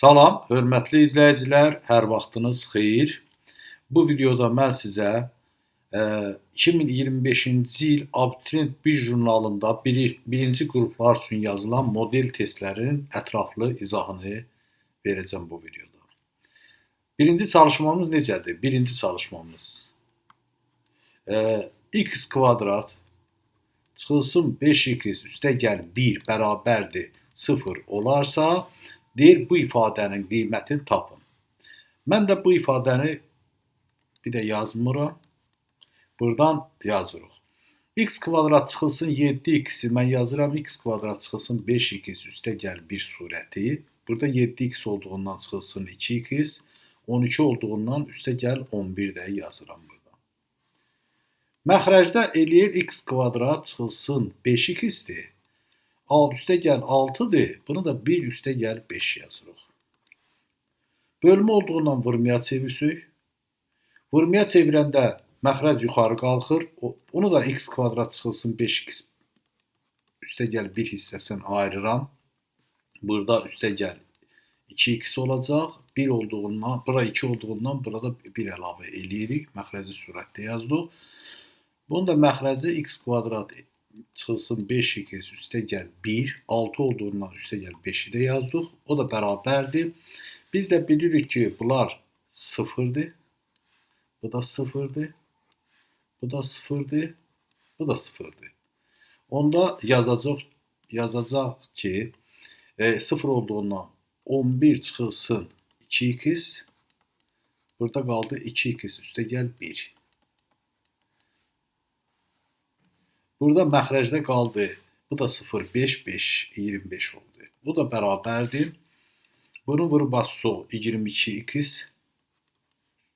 Salam, hörmətli izləyicilər, hər vaxtınız xeyir. Bu videoda mən sizə 2025-ci il Abituriyent 1 jurnalında birinci qruplar üçün yazılan model testlərin ətraflı izahını verəcəm bu videoda. Birinci çalışmamız necədir? Birinci çalışmamız x kvadrat çıxılsın 5x üstə gəl 1 bərabərdir 0 olarsa, deyir bu ifadənin qiymətini tapın. Mən də bu ifadəni bir də yazmıram. Buradan yazırıq. X kvadrat çıxılsın 7x-i mən yazıram. X kvadrat çıxılsın 5x üstə gəl 1 surəti. Burada 7x olduğundan çıxılsın 2x. 12 olduğundan üstə gəl 11 də yazıram burada. Məxrəcdə eləyir x kvadrat çıxılsın 5x-dir. Üstə gəl 6-dır. Bunu da 1 üstə gəl 5 yazırıq. Bölmə olduğundan vurmaya çevirsək. Vurmaya çevirəndə məxrəc yuxarı qalxır. Bunu da x kvadrat çıxılsın 5x üstə gəl 1 hissəsini ayırıram. Burada üstə gəl 2x olacaq. 1 olduğundan, bura 2 olduğundan burada 1 əlavə eləyirik. Məxrəci surətdə yazdıq. Bunun da məxrəci x kvadrat çıxılsın 5x üstə gəl 1, 6 olduğundan üstə gəl 5-i də yazdıq. O da bərabərdir. Biz də bilirik ki, bunlar 0-dır. Bu da 0-dır. Bu da 0-dır. Bu da 0-dır. Onda yazacaq ki, 0 olduğundan 11 çıxılsın 2x. Burada qaldı 2x üstə gəl 1. Burada məxrəcdə qaldı. Bu da 0, 5, 5, 25 oldu. Bu da bərabərdir. Bunu vurub basıq 22x.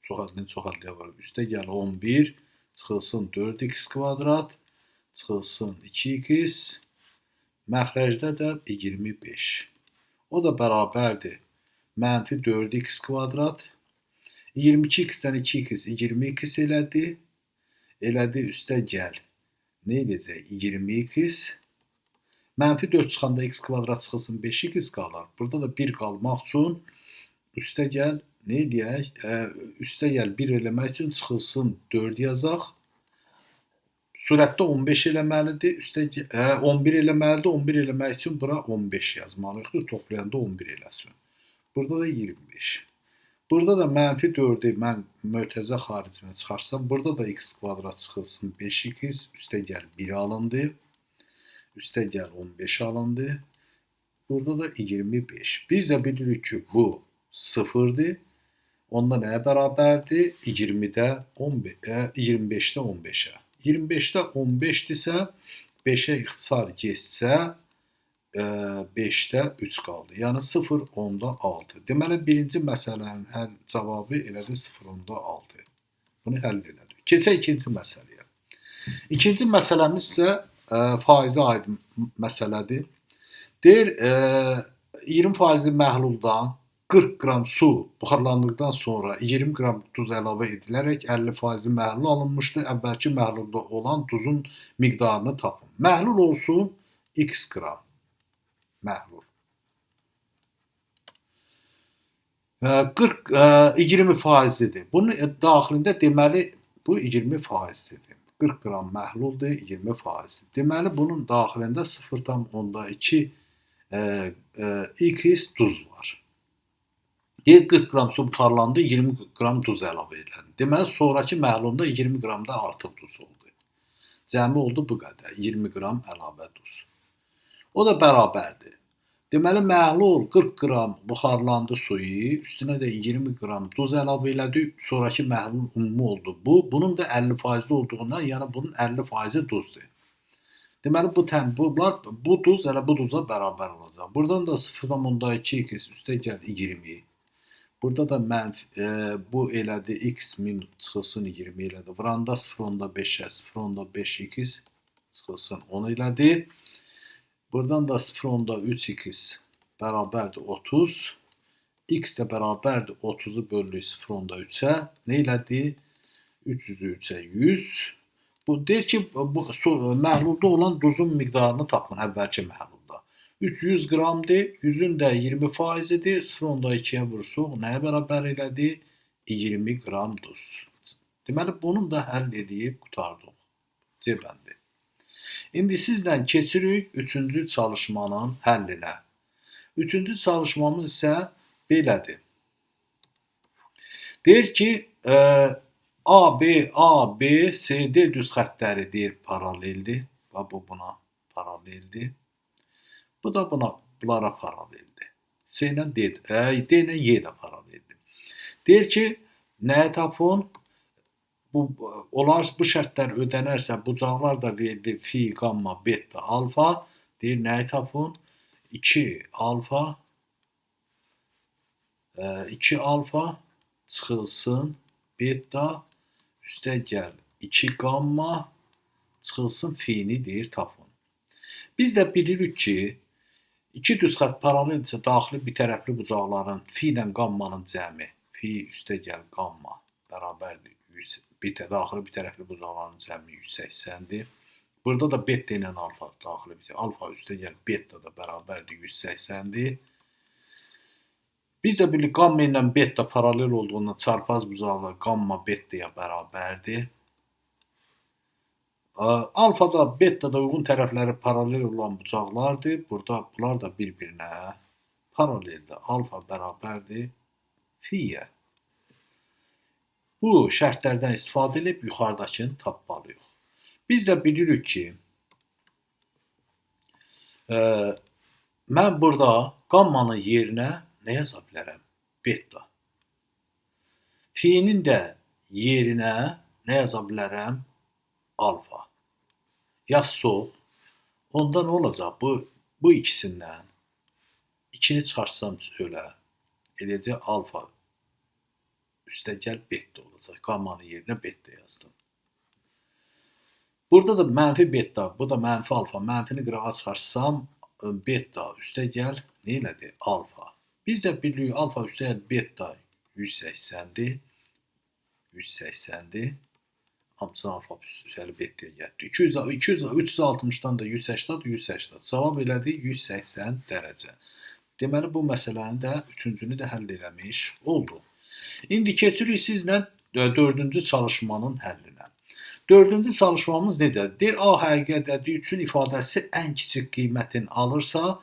Çox əlliyə var. Üstə gəl 11, çıxılsın 4x kvadrat, çıxılsın 2x. Məxrəcdə də 25. O da bərabərdir. Mənfi 4x kvadrat. 22x-dən 2x 20x elədi. Elədi üstə gəl. Nə edəcək? 20x. Mənfi 4 çıxanda x kvadrat çıxılsın 5x qalar. Burada da 1 qalmaq üçün üstə gəl, nə edək? Üstə gəl 1 eləmək üçün çıxılsın 4 yazaq. Surətdə 15 eləməlidir. Üstə 11 eləməlidir. 11 eləmək üçün bura 15 yazmalıyıq. Toplayanda 11 eləsin. Burada da 25. Burada da mənfi 4-ü mən mötərizə xaricinə çıxarsam, burada da x kvadrat çıxılsın 5x, üstə gəl 1 alındı. Üstə gəl 15 alındı. Burada da 25. Biz də bilirik ki, bu 0-dır. Onda nəyə bərabərdir? 20-də 25-də 15-ə. 25-də 15-dirsə, 5-ə ixtisar geçsə, 5-də 3 qaldı. Yəni 0,6. Deməli, birinci məsələnin həll cavabı elədi 0,6. Bunu həll elədik. Keçək ikinci məsələyə. İkinci məsələmiz isə faizə aid məsələdir. Deyir, 20 faizli məhluldan 40 qram su buxarlandıqdan sonra 20 qram duz əlavə edilərək 50 faizli məhlul alınmışdı. Əvvəlki məhlulda olan duzun miqdarını tapın. Məhlul olsun x qram. Məhlul. 40, 20 faizlidir. Bunun daxilində deməli, bu 20 faizlidir. 40 qram məhluldur, 20 faizlidir. Deməli, bunun daxilində 0,2 x duz var. Deyir, 40 qram su buxarlandı, 20 qram duz əlavə ediləndi. Deməli, sonrakı məhlulda 20 qramda artıq duz oldu. Cəmi oldu bu qədər, 20 qram əlavə duz. O da bərabərdir. Deməli, məhlul 40 qram buxarlandı suyu, üstünə də 20 qram duz əlavə elədi. Sonrakı məhlul ümumi oldu. Bu, bunun da 50 faizli olduğundan, yəni bunun 50 faizi duzdur. Deməli, bu duz elə bu duza bərabər olacaq. Buradan da 0,2 x üstə gəl 20. Burada da mənfi, bu elədi x min çıxılsın 20 elədi. Vuranda 0,5-ə 0,5 x çıxılsın 10 elədi. Buradan da 0,3x bərabərdir 30. X də bərabərdir 30-u böldük 0,3-ə. Nə elədi? 300-ü 3-ə 100. Bu deyir ki, bu məhlulda olan duzun miqdarını tapın əvvəlki məhlulda. 300 qramdır, 100-ün də 20 faizidir. 0,2-yə vursuq, nəyə bərabər elədi? 20 qram duz. Deməli, bunu da həll edib qurtardıq. C bəndi. İndi sizlə keçirik üçüncü çalışmanın həllinə. Üçüncü çalışmamız isə belədir. Deyir ki, A, B, A, B, C, D düz xəttləri deyir paraleldir. Bu buna paraleldir. Bu da bunlara paraleldir. C ilə D, D ilə Y də paraleldir. Deyir ki, nəyi tapın? Bu şərtlər ödənərsə, bucaqlar da verilir fi, gamma, beta, alfa. Deyir, nəyi tapın? 2 alfa, 2 alfa çıxılsın beta, üstə gəl 2 gamma çıxılsın fini deyir tapın. Biz də bilirik ki, iki düz xətt paraleldirsə daxili bir tərəfli bucaqların fi ilə gammanın cəmi, fi üstə gəl gamma bərabərdir 100, daxili bir tərəfli bucaqların cəmi 180-dir. Burada da beta ilə alfa daxili bir alfa üstə gəl beta da bərabərdir 180-dir. Biz də bilirik gamma ilə beta paralel olduğundan çarpaz bucaqlar gamma beta'ya bərabərdir. Alfa da beta da uyğun tərəfləri paralel olan bucaqlardır. Burada bunlar da bir-birinə paraleldir. Alfa bərabərdir fiyə. Bu şərtlərdən istifadə edib yuxarıdakını tapmalıyıq. Biz də bilirik ki, mən burada gammanın yerinə nə yaza bilərəm? Beta. Fi'nin də yerinə nə yaza bilərəm? Alfa. Yazsaq, onda nə olacaq? Bu ikisindən 2-ni çıxartsam söylə, eləyəcək alfa üstə gəl beta olacaq. Gammanın yerinə beta yazdım. Burada da mənfi beta, bu da mənfi alfa. Mənfini qırağa çıxartsam, beta üstə gəl nə elədi? Alfa. Biz də bilirik alfa üstə gəl beta 180-dir. 180-dir. Hamısı alfa üstə beta'ya gəldi. 360-dan da 180, 180. Cavab elədi 180 dərəcə. Deməli, bu məsələni də, üçüncünü də həll eləmiş olduq. İndi keçirik sizlə dördüncü çalışmanın həllinə. Dördüncü çalışmamız necədir? Deyir, A həqiqi ədədi üçün ifadəsi ən kiçik qiymətini alırsa,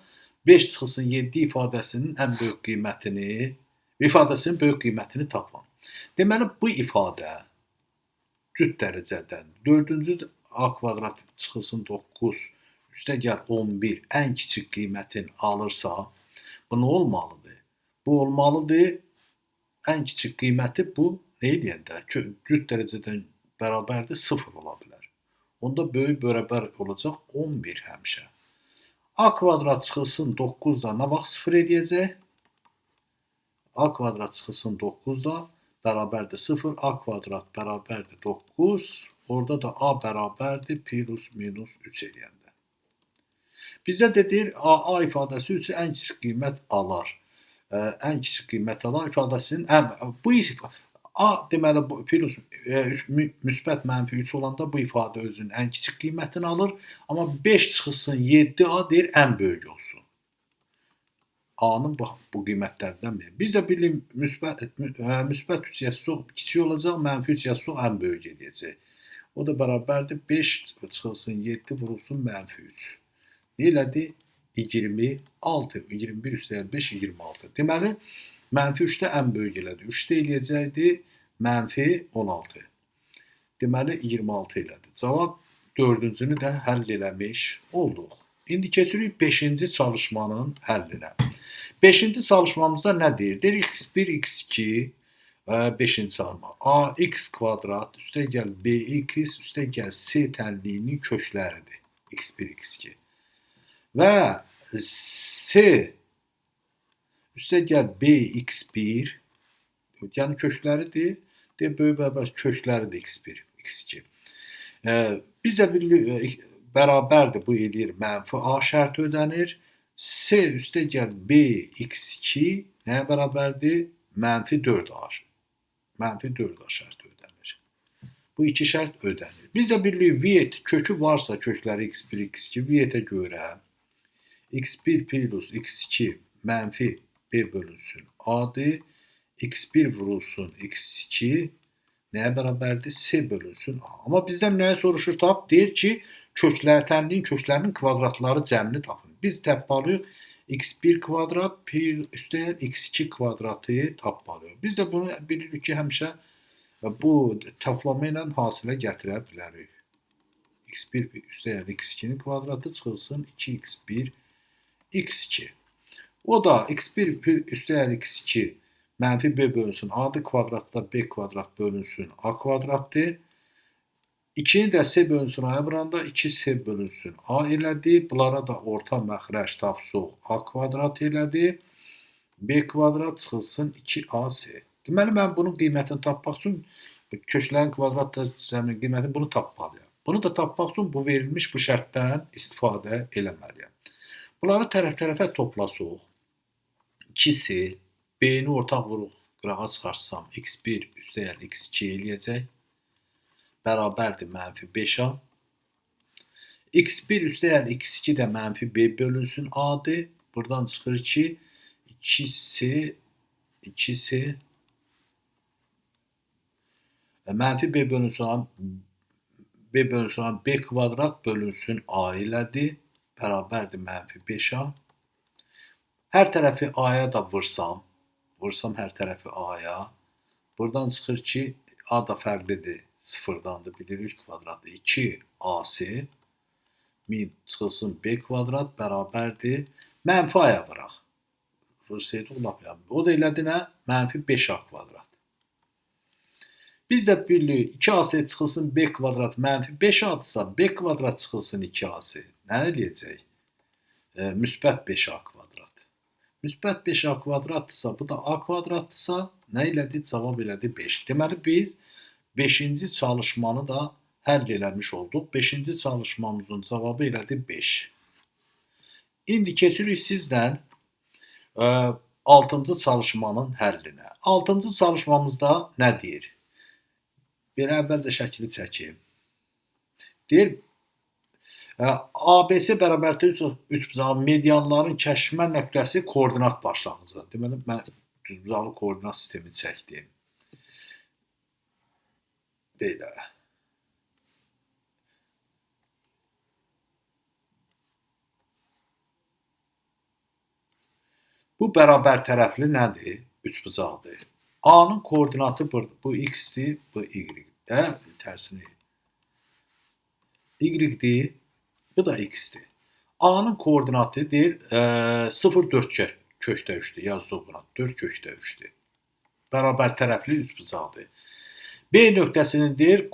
5 çıxılsın 7 ifadəsinin ən böyük qiymətini, ifadəsinin böyük qiymətini tapın. Deməli, bu ifadə cüt dərəcədən dördüncü A kvadrat çıxılsın 9, üstə gəl 11 ən kiçik qiymətini alırsa, bu nə olmalıdır? Bu olmalıdır, ən kiçik qiyməti bu nə eləyəndə? Cüt dərəcədən bərabərdir 0 ola bilər. Onda böyük bərabər olacaq 11 həmişə. A kvadrat çıxılsın 9-da nə vaxt 0 eləyəcək? A kvadrat çıxılsın 9-da bərabərdir 0. A kvadrat bərabərdir 9. Orada da A bərabərdir plus minus 3 eləyəndə. Bizdə də deyir A ifadəsi üçün ən kiçik qiymət alar. Ən kiçik qiymət alar ifadəsinin bu A deməli bu plus müsbət mənfi 3 olanda bu ifadə özünün ən kiçik qiymətini alır. Amma 5 çıxılsın 7A deyir ən böyük olsun. A-nın bu qiymətlərdən biri. Biz də bilirik müsbət 3 yazsaq kiçik olacaq, mənfi 3 yazsaq ən böyük eləyəcək. O da bərabərdir 5 çıxılsın 7 vurulsun mənfi 3. Nə elədi? 26, 21 üstəgəl 5, 26. Deməli, mənfi 3-də ən böyük elədi. 3-də eləyəcəkdi mənfi 16. Deməli, 26 elədi. Cavab dördüncünü də həll eləmiş olduq. İndi keçirik 5-ci çalışmanın həllinə. 5-ci çalışmamızda nə deyir? Deyir, x1, x2, 5-ci çalışma. A, x kvadrat, üstə gəl bx, üstə gəl c tənliyinin kökləridir. x1, x2. Və c üstə gəl bx1, yəni kökləridir. Deyir, böyük bərabər kökləridir x1, x2. Biz də bilirik, bərabərdir, bu eləyir, mənfi A şərti ödənir. C üstə gəl bx2 nəyə bərabərdir? Mənfi 4A. Mənfi 4A şərti ödənir. Bu iki şərt ödənir. Biz də bilirik, Viet kökü varsa kökləri x1, x2, Vietə görə X1 plus X2 mənfi B bölünsün A-dır. X1 vurulsun X2 nəyə bərabərdir? C bölünsün A. Amma bizdən nəyə soruşur tap? Deyir ki, tənliyin köklərinin kvadratları cəmini tapın. Biz tapmalıyıq X1 kvadrat üstəgəl X2 kvadratı tapmalıyıq. Biz də bunu bilirik ki, həmişə bu toplama ilə hasilə gətirə bilərik. X1 üstəgəl X2-nin kvadratı çıxılsın 2X1 X2. O da X1 üstəgəl X2 mənfi B bölünsün A-dır, kvadratda B kvadrat bölünsün A kvadratdır. 2-ni də C bölünsün A-ya vuranda 2C bölünsün A elədi. Bunlara da orta məxrəc tapsıq A kvadrat elədi. B kvadrat çıxılsın 2AC. Deməli, mən bunun qiymətini tapmaq üçün köklərin kvadrat cəminin qiymətini bunu tapmalıyam. Bunu da tapmaq üçün bu verilmiş bu şərtdən istifadə eləməliyəm. Bunları tərəf-tərəfə toplasıq. 2C, B-ni ortaq vuruq, qırağa çıxarsam X1 üstəgəl X2 eləyəcək. Bərabərdir mənfi 5A. X1 üstəgəl X2 də mənfi B bölünsün A-dır. Buradan çıxır ki 2C mənfi B bölünsün A, B bölünsün A, B kvadrat bölünsün A elədir. Bərabərdir mənfi 5A. Hər tərəfi A-ya da vursam, hər tərəfi A-ya. Buradan çıxır ki, A da fərqlidir, sıfırdandır, bilirik kvadratı. 2AC min çıxılsın B kvadrat bərabərdir. Mənfi A-ya vuraq. Vursaydıq lap ya. O da elədi nə? Mənfi 5A kvadrat. Biz də bilirik 2AC çıxılsın B kvadrat mənfi 5A-dırsa, B kvadrat çıxılsın 2AC. Nə eləyəcək? Müsbət 5A kvadrat. Müsbət 5A kvadratdırsa, bu da A kvadratdırsa, nə elədi? Cavab elədi 5. Deməli, biz 5-ci çalışmanı da həll eləmiş olduq. 5-ci çalışmamızın cavabı elədi 5. İndi keçirik sizdən 6-cı çalışmanın həllinə. 6-cı çalışmamızda nə deyir? Belə əvvəlcə şəkili çəkim. Deyir, ABC bərabərdir üçbucaqlı medianların kəsişmə nöqtəsi koordinat başlanğıcıdır. Deməli, mən düzbucaqlı koordinat sistemi çəkdim. Belə. Bu bərabər tərəfli nədir? Üçbucaqdır. A-nın koordinatı bu X-dir, bu Y. Tərsini. Y-dir. Bu da X-dir. A-nın koordinatı deyir 0, 4 kökdə 3-dür. Yazdıq buna. 4 kökdə 3-dür. Bərabər tərəfli üçbucaqdır. B nöqtəsinin deyir,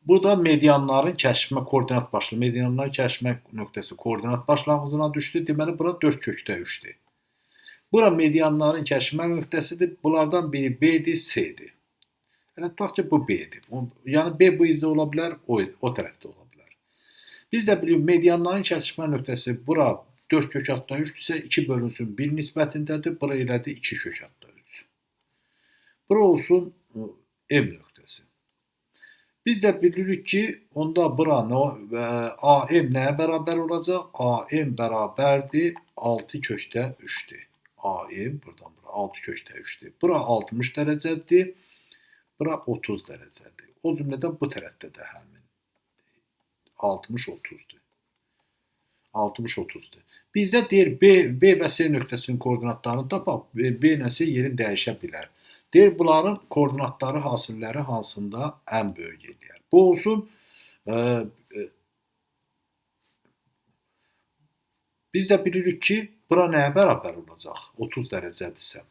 bu da medianların kəsişmə koordinat başlığı. Medianların kəsişmə nöqtəsi koordinat başlanğıcına düşdü. Deməli, bura 4 kökdə 3-dür. Bura medianların kəsişmə nöqtəsidir. Bunlardan biri B-dir, C-dir. Yəni, tutaq ki, bu B-dir. Yəni, B bu izdə ola bilər, o tərəfdə ola bilər. Biz də bilirik, medianların kəsişmə nöqtəsi bura 4 kök altda 3 isə 2 bölünsün 1 nisbətindədir. Bura elədi 2 kök altda 3. Bura olsun M nöqtəsi. Biz də bilirik ki, onda bura AM nəyə bərabər olacaq? AM bərabərdir 6 kökdə 3-dür. AM buradan bura 6 kökdə 3-dür. Bura 60 dərəcədir. Bura 30 dərəcədir. O cümlədən bu tərəfdə də həmin 60-30-dur. 60-30-dur. Bizdə deyir B və C nöqtəsinin koordinatlarını tapaq. B ilə C yerini dəyişə bilər. Deyir, bunların koordinatları hasilləri hansında ən böyük eləyər. Bu olsun. Biz də bilirik ki, bura nəyə bərabər olacaq? 30 dərəcədirsə.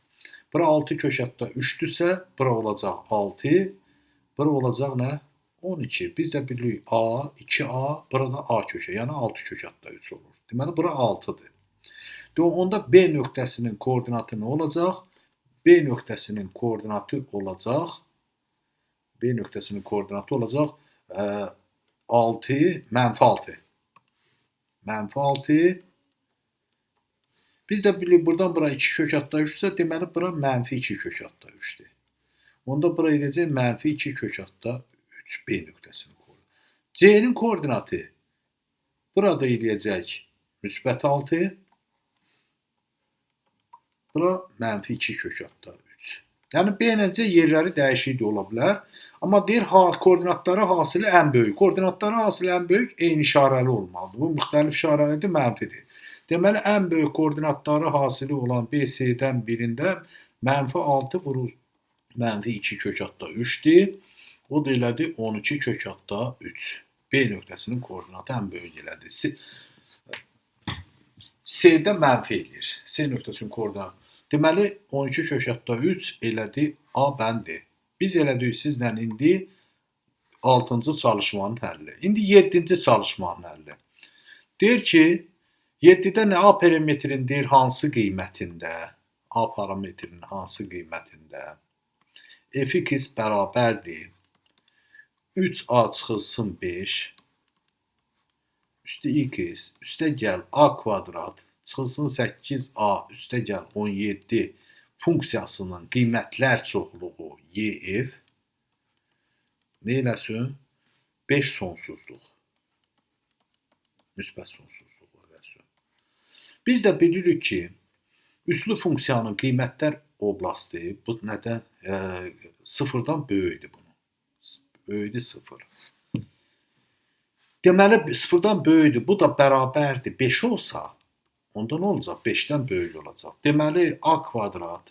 Bura 6 kök altda 3-dürsə, bura olacaq 6. Bura olacaq nə? 12. Biz də bilirik A, 2A, burada A kökə, yəni 6 kök altda 3 olur. Deməli, bura 6-dır. Onda B nöqtəsinin koordinatı nə olacaq? B nöqtəsinin koordinatı olacaq. B nöqtəsinin koordinatı olacaq 6, mənfi 6. Mənfi 6. Biz də bilirik, buradan bura 2 kök altda 3-dürsə, deməli, bura mənfi 2 kök altda 3-dür. Onda bura eləyəcək mənfi 2 kök altda 3 B nöqtəsinin koordinatı. C-nin koordinatı burada eləyəcək Müsbət 6. Bura mənfi 2 kök altda 3. Yəni, B ilə C yerləri dəyişik də ola bilər. Amma deyir, koordinatları hasili ən böyük. Koordinatları hasili ən böyük eyni işarəli olmalıdır. Bu, müxtəlif işarəlidir, mənfidir. Deməli, ən böyük koordinatları hasili olan B, C-dən birində mənfi 6 vurul mənfi 2 kök altda 3-dür. O da elədi 12 kök altda 3. B nöqtəsinin koordinatı ən böyük elədi. C-də mənfi eləyir. C nöqtəsinin koordinatı. Deməli, 12 kök altda 3 elədi A bəndi. Biz elədik sizlə indi 6-cı çalışmanın həlli. İndi 7-ci çalışmanın həlli. Deyir ki, 7-də nə A parametrin deyir hansı qiymətində? A parametrinin hansı qiymətində? Fx bərabərdir. 3A çıxılsın 5. Üstə x, üstə gəl A kvadrat. Çıxılsın 8A, üstə gəl 17 funksiyasının qiymətlər çoxluğu YF nə eləsin? 5 sonsuzluq. Müsbət sonsuzluq eləsin. Biz də bilirik ki, üslü funksiyanın qiymətlər oblasti bu nədən? Sıfırdan böyükdür bunu. Böyükdür 0. Deməli, sıfırdan böyükdür. Bu da bərabərdir 5 olsa, onda nə olacaq? 5-dən böyük olacaq. Deməli, A kvadrat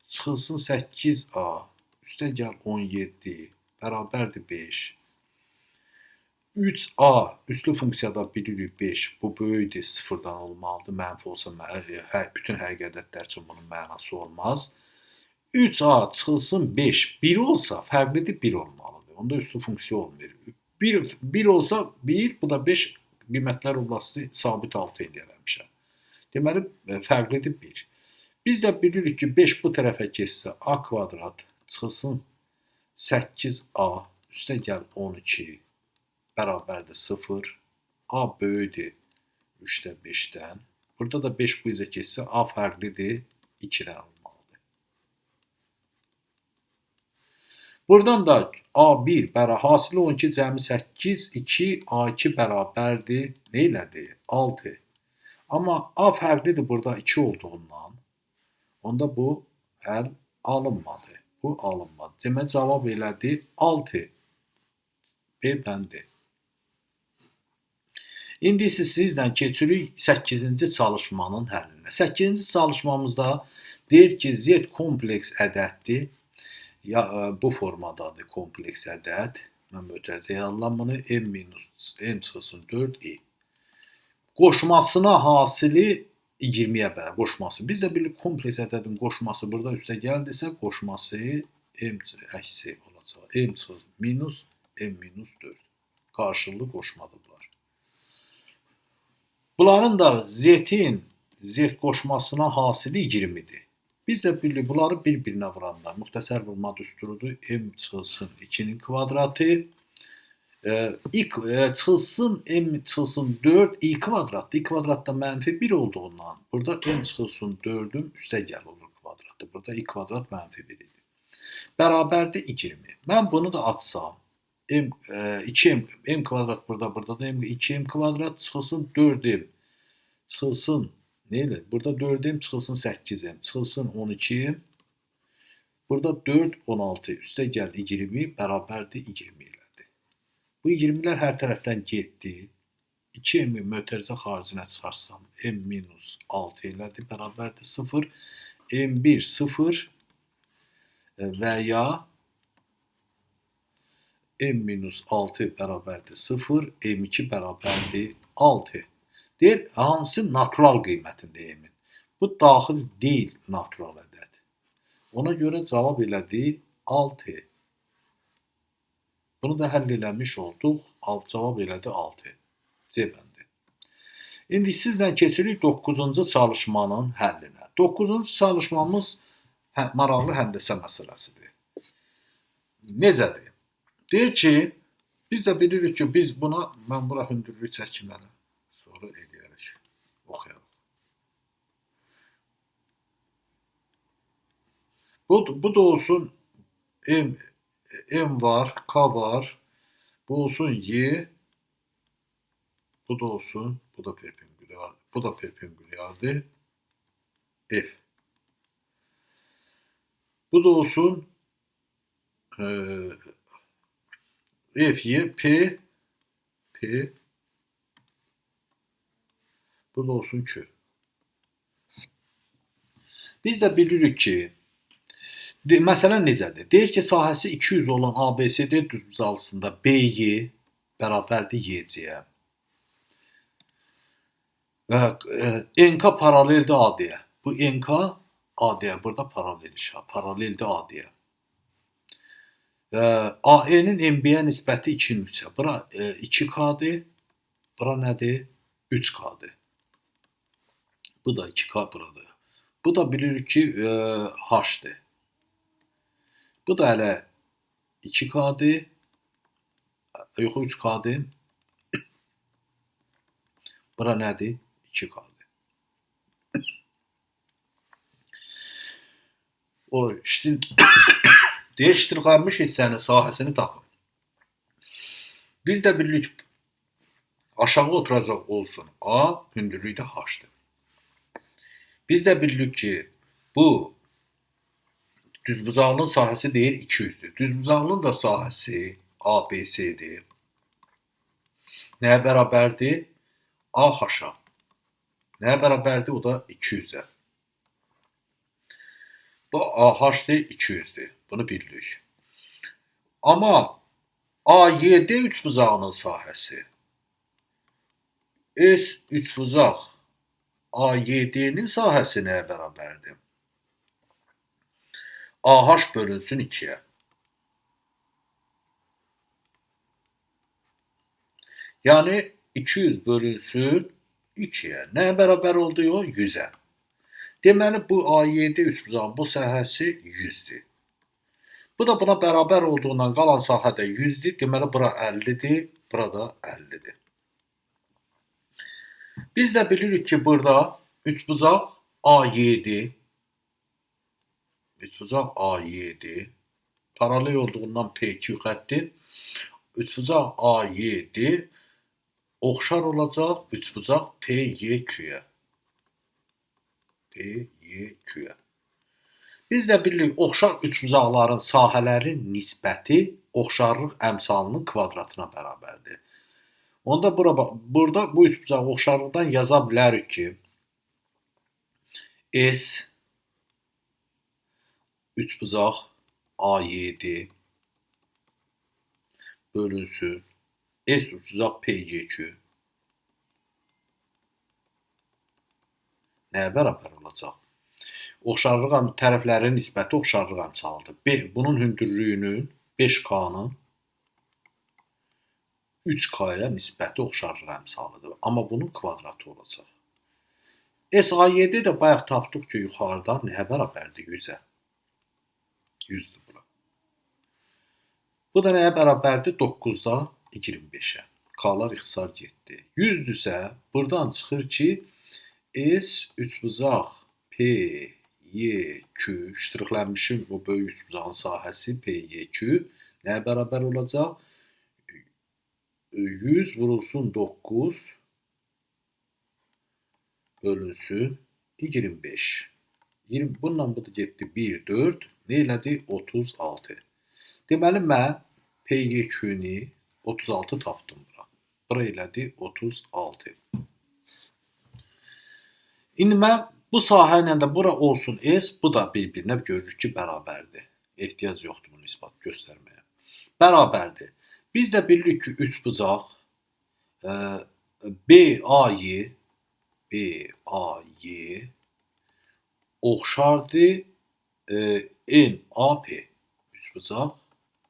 çıxılsın 8A, üstə gəl 17, bərabərdir 5. 3A üslü funksiyada bilirik 5, bu böyükdür, sıfırdan olmalıdır. Mənfi olsa bütün həqiqi ədədlər üçün bunun mənası olmaz. 3A çıxılsın 5, 1 olsa fərqlidir 1 olmalıdır. Onda üslü funksiya olmuyor. 1 olsa 1, bu da 5 qiymətlər oblasti sabit 6 eləyərəmişəm. Deməli, fərqlidir 1. Biz də bilirik ki, 5 bu tərəfə keçsə, A kvadrat çıxılsın 8A, üstə gəl 12, bərabərdir 0. A böyükdür 3-də 5-dən. Burada da 5 bu izə keçsə, A fərqlidir 2-dən olmalıdır. Buradan da A1 bərabər, hasili 12 cəmi 8, 2, A2 bərabərdir. Nə elədi? 6. Amma A fərqlidir burada 2 olduğundan, onda bu həll alınmadı. Bu alınmadı. Demək, cavab elədi 6. B bəndi. İndi isə sizlə keçirik 8-ci çalışmanın həllinə. 8-ci çalışmamızda deyir ki, Z kompleks ədəddir. Ya, bu formadadır kompleks ədəd. Mən mötərizəyə alıram bunu. M minus M çıxılsın 4 i. Qoşmasına hasili 20-yə bərabər qoşması. Biz də bilirik kompleks ədədin qoşması burada üstə gəldisə, qoşması M əksi olacaq. M çıxılsın minus M minus 4. Qarşılıqlı qoşmadır bunlar. Bunların da Z-in Z qoşmasına hasili 20-dir. Biz də bilirik bunları bir-birinə vuranda müxtəsər vurma düsturudur. M çıxılsın 2-nin kvadratı. Çıxılsın M çıxılsın 4 i kvadratdır. I kvadratda mənfi 1 olduğundan burada M çıxılsın 4-ün üstə gəl olur kvadratı. Burada i kvadrat mənfi 1 idi. Bərabərdir 20. Mən bunu da atsam M, 2M, M kvadrat burada, burada da M, 2M kvadrat çıxılsın 4M çıxılsın nə elə? Burada 4M çıxılsın 8M çıxılsın 12M. Burada 4, 16 üstə gəl 20 bərabərdir 20 elədi. Bu 20-lər hər tərəfdən getdi. 2M-i mötərizə xaricinə çıxarsam M minus 6 elədi, bərabərdir 0. M1 0 və ya M minus 6 bərabərdir 0, M2 bərabərdir 6. Deyir, hansı natural qiymətində M-in? Bu daxil deyil natural ədəd. Ona görə cavab elədi 6. Bunu da həll eləmiş olduq. Cavab elədi 6. C bəndi. İndi sizlə keçirik 9-cu çalışmanın həllinə. 9-cu çalışmamız maraqlı həndəsə məsələsidir. Necədir? Deyir ki, biz də bilirik ki, biz buna, mən bura hündürlük çəkməli, sonra eləyərək, oxuyarıq. Bu da olsun M, M var, K var, bu olsun Y, bu da olsun, bu da perpendikular. Bu da perpendikulyardır. F. Bu da olsun F, Y, P, P. Bu da olsun Q. Biz də bilirik ki, məsələ necədir? Deyir ki, sahəsi 200 olan ABCD düzbucaqlısında BY bərabərdir YC-yə. Və NK paraleldir AD-yə. Bu NK AD-yə burada paralel işarə, paraleldir AD-yə. AE-nin MB-yə nisbəti 2-nin 3-ə. Bura 2K-dır, bura nədir? 3K-dır. Bu da 2K buradır. Bu da bilirik ki, H-dır. Bu da hələ 2K-dır. Yox, 3K-dır. Bura nədir? 2K-dır. O, deyir, ştrixlənmiş hissənin sahəsini tapın. Biz də bilirik, aşağı oturacaq olsun A, hündürlüyü də H-dır. Biz də bilirik ki, bu düzbucaqlının sahəsi deyir 200-dür. Düzbucaqlının da sahəsi ABC-dir. Nəyə bərabərdir? AH-a. Nəyə bərabərdir? O da 200-ə. Bu AH-dır, 200-dür. Bunu bilirik. Amma AYD üçbucağının sahəsi S üçbucaq AYD-nin sahəsi nəyə bərabərdir? AH bölünsün 2-yə. Yəni 200 bölünsün 2-yə. Nəyə bərabər oldu o? 100-ə. Deməli, bu AYD üçbucağın bu sahəsi 100-dür. Bu da buna bərabər olduğundan qalan sahə də 100-dür. Deməli, bura 50-dir, bura da 50-dir. Biz də bilirik ki, burada üçbucaq AYD, üçbucaq AYD, paralel olduğundan PQ xətti, üçbucaq AYD oxşar olacaq üçbucaq PYQ-yə. PYQ-yə. Biz də bilirik, oxşar üçbucaqların sahələrin nisbəti oxşarlıq əmsalının kvadratına bərabərdir. Onda burada bu üçbucaq oxşarlıqdan yaza bilərik ki, S üçbucaq AYD bölünsün S üçbucaq PYQ nəyə bərabər olacaq? Oxşarlıq tərəflərin nisbəti oxşarlıq əmsalıdır. Bunun hündürlüyünün 5K-nın 3K-ya nisbəti oxşarlıq əmsalıdır. Amma bunun kvadratı olacaq. SAYD də bayaq tapdıq ki, yuxarıda nəyə bərabərdir? 100-ə. 100-dür bura. Bu da nəyə bərabərdir? 9-da 25-ə. K-lar ixtisar getdi. 100-dürsə, buradan çıxır ki, S üçbucaq P, Y, Q, ştrixlənmişin o böyük üçbucağın sahəsi P, Y, Q nəyə bərabər olacaq? 100 vurulsun 9 bölünsün 25. 20, bununla bu da getdi 1, 4. Nə elədi? 36. Deməli, mən P, Y, Q-ni 36 tapdım bura. Bura elədi 36. İndi mən bu sahə ilə də bura olsun S, bu da bir-birinə görürük ki, bərabərdir. Ehtiyac yoxdur bunu isbat göstərməyə. Bərabərdir. Biz də bilirik ki, üçbucaq BAY BAY oxşardır NAP. Üçbucaq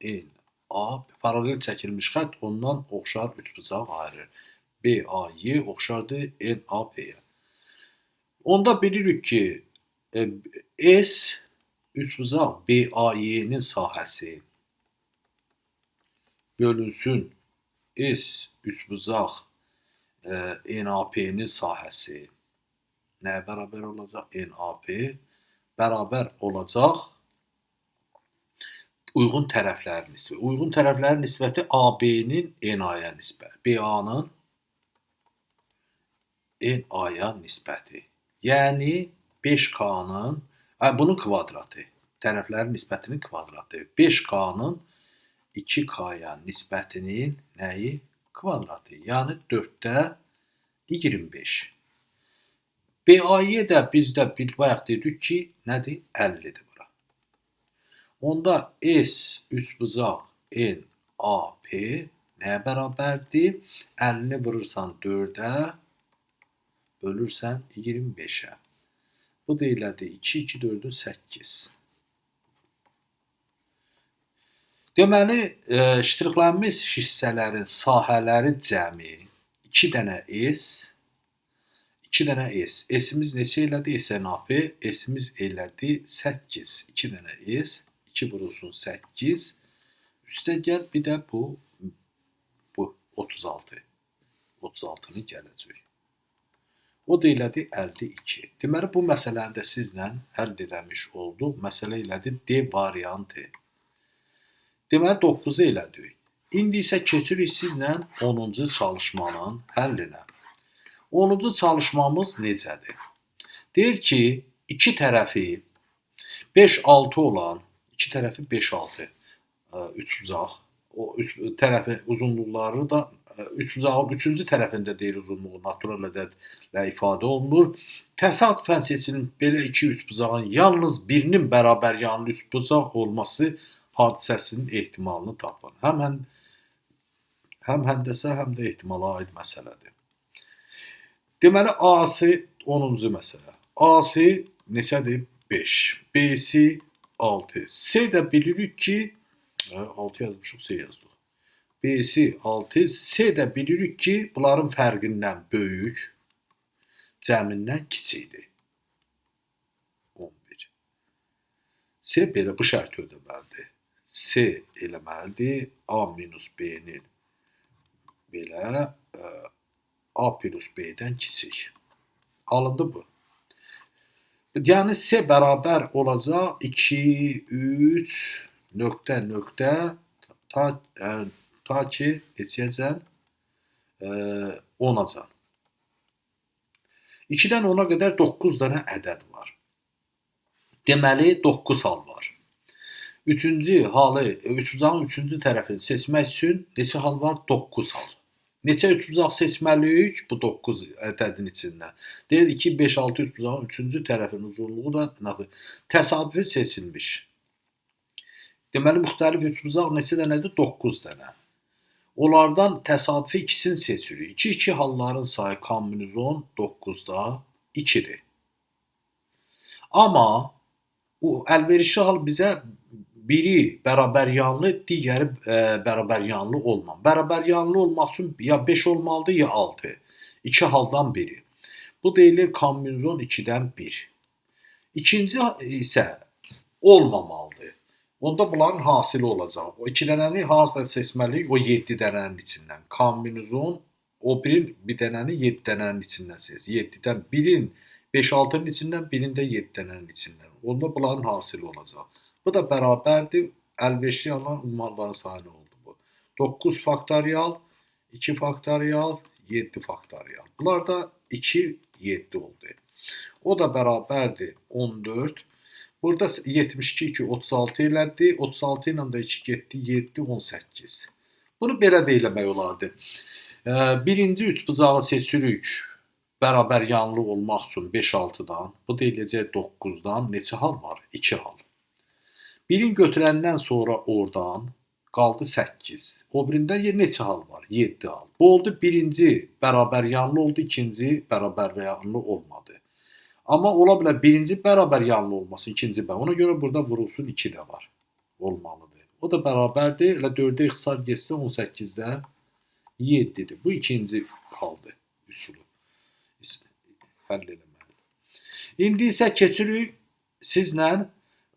NAP paralel çəkilmiş xətt ondan oxşar üçbucaq ayırır. BAY oxşardır NAP-yə. Onda bilirik ki, S üçbucaq BAY-nin sahəsi bölünsün S üçbucaq NAP-nin sahəsi nəyə bərabər olacaq? NAP bərabər olacaq uyğun tərəflərin nisbəti. Uyğun tərəflərin nisbəti AB-nin NA-ya nisbəti. BA-nın NA-ya nisbəti. Yəni 5K-nın, bunun kvadratı, tərəflərin nisbətinin kvadratı. 5K-nın 2K-ya nisbətinin nəyi? Kvadratı. Yəni 4-də 25. BAY də bizdə bayaq dedik ki, nədir? 50-dir bura. Onda S üçbucaq N A P nəyə bərabərdir? 50-ni vurursan 4-ə, bölürsən 25-ə. Bu da elədir 2, 2, 4-ün 8. Deməli, ştrixlənmiş hissələrin sahələri cəmi 2 dənə S, 2 dənə S. S-imiz neçə elədi? SNAP. S-imiz elədi 8. 2 dənə S, 2 vurulsun 8. Üstə gəl bir də bu 36. 36-nı gələcək. O da elədi 52. Deməli, bu məsələni də sizlə həll eləmiş olduq. Məsələ elədi D variantı. Deməli, 9-u elədik. İndi isə keçirik sizlə 10-cu çalışmanın həllinə. 10-cu çalışmamız necədir? Deyir ki, iki tərəfi 5-6 olan, iki tərəfi 5-6, üçbucaq, o üç tərəfi uzunluqları da üçbucağın üçüncü tərəfində deyir uzunluğu natural ədədlə ifadə olunur. Təsadüfən seçilmiş belə iki üçbucağın yalnız birinin bərabər yanlı üçbucaq olması hadisəsinin ehtimalını tapın. Həm həndəsə, həm də ehtimala aid məsələdir. Deməli, A-sı 10-cu məsələ. A-sı neçədir? 5. B-si 6. C də bilirik ki, 6 yazmışıq, C yazdıq. B-si 6, C də bilirik ki, bunların fərqindən böyük, cəmindən kiçikdir. 11. C belə bu şərti ödəməlidir. C eləməlidir, A minus B-nin belə A plus B-dən kiçik. Alındı bu. Yəni C bərabər olacaq 2, 3, nöqtə, nöqtə, ta ki, neçəyəcən? 10-acan. 2-dən 10-a qədər 9 dənə ədəd var. Deməli, 9 hal var. Üçüncü halı, üçbucağın üçüncü tərəfini seçmək üçün neçə hal var? 9 hal. Neçə üçbucaq seçməliyik bu 9 ədədin içindən? Deyir 2, 5, 6 üçbucağın üçüncü tərəfin uzunluğu da təsadüfi seçilmiş. Deməli, müxtəlif üçbucaq neçə dənədir? 9 dənə. Onlardan təsadüfi ikisini seçirik. 2-2 halların sayı K minus 10, 9-da 2-dir. Amma o əlverişli hal bizə biri bərabər yanlı, digəri bərabər yanlı olmam. Bərabər yanlı olmaq üçün ya 5 olmalıdır, ya 6. İki haldan biri. Bu deyilir K minus 10, 2-dən 1. İkinci isə olmamalıdır. Onda bunların hasili olacaq. O 2 dənəni hansısa seçməliyik? O 7 dənənin içindən. K minus 10, o birin bir dənəni 7 dənənin içindən seç. 7-dən birin 5-6-nın içindən, birin də 7 dənənin içindən. Onda bunların hasili olacaq. Bu da bərabərdir. Əlverişli alan ümumi sayı oldu bu. 9 faktorial, 2 faktorial, 7 faktorial. Bunlar da 2, 7 oldu. O da bərabərdir 14. Burada 72, 2, 36 elədi. 36 ilə də 2 getdi, 7, 18. Bunu belə də eləmək olardı. Birinci üçbucağı seçirik. Bərabər yanlı olmaq üçün 5-6-dan. Bu da eləyəcək 9-dan. Neçə hal var? 2 hal. Birini götürəndən sonra oradan qaldı 8. O birində neçə hal var? 7 hal. Bu oldu birinci bərabər yanlı oldu, ikinci bərabər yanlı olmadı. Amma ola bilər birinci bərabər yanlı olmasın, ikinci bərabər. Ona görə burada vurulsun 2 də var. Olmalıdır. O da bərabərdir. Elə 4-ə ixtisar getsə 18-də 7-dir. Bu ikinci haldır. Üsulu. Həll eləməli. İndi isə keçirik sizlə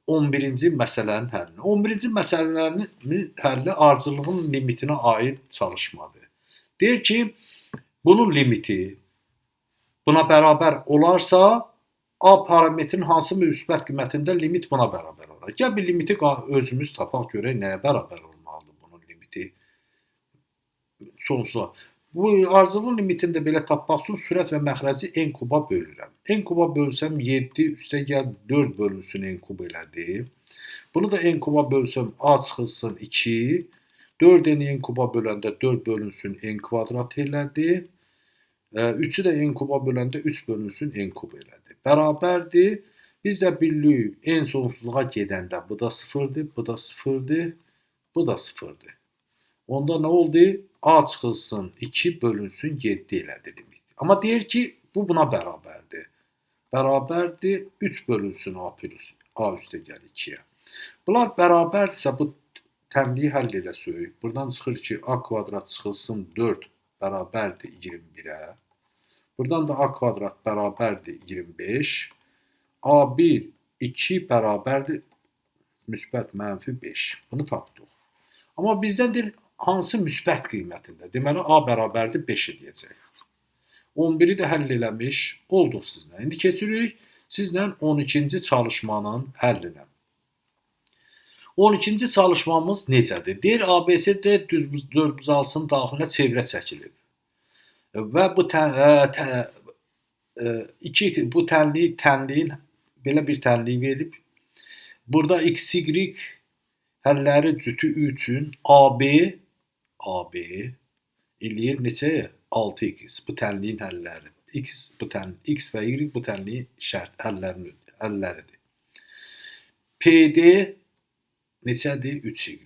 11-ci məsələnin həllinə. 11-ci məsələnin həlli ardıcıllığın limitinə aid çalışmadır. Deyir ki, bunun limiti buna bərabər olarsa, A parametrinin hansı müsbət qiymətində limit buna bərabər olar. Gəl bir limiti özümüz tapaq, görək nəyə bərabər olmalıdır bunun limiti. Sonsuza. Bu ardıcıllığın limitini də belə tapmaq üçün sürət və məxrəci n kuba bölürəm. N kuba bölsəm 7 üstə gəl 4 bölünsün n kub elədi. Bunu da n kuba bölsəm a çıxılsın 2. 4 n kuba böləndə 4 bölünsün n kvadrat elədi. 3-ü də n kuba böləndə 3 bölünsün n kub elədi. Bərabərdir. Biz də bilirik n sonsuzluğa gedəndə bu da 0-dır, bu da 0-dır, bu da 0-dır. Onda nə oldu? A çıxılsın 2 bölünsün 7 elədi limit. Amma deyir ki, bu buna bərabərdir. Bərabərdir 3 bölünsün A plus A üstə gəl 2-yə. Bunlar bərabərdirsə bu tənliyi həll eləsək. Buradan çıxır ki, A kvadrat çıxılsın 4 bərabərdir 21-ə. Buradan da A kvadrat bərabərdir 25. A1 2 bərabərdir müsbət mənfi 5. Bunu tapdıq. Amma bizdən deyir hansı müsbət qiymətində? Deməli, A bərabərdir 5 eləyəcək. 11-i də həll eləmiş olduq sizlə. İndi keçirik sizlə 12-ci çalışmanın həllinə. 12-ci çalışmamız necədir? Deyir, ABCD dördbucaqlısının daxilinə çevrə çəkilib. Və bu bu tənliyin belə bir tənliyi verib. Burada X, Y həlləri cütü üçün AB eləyir neçəyə? 6x. Bu tənliyin həlləri. X, bu tən, X və Y bu tənliyin şərt həlləridir. PD neçədir? 3y.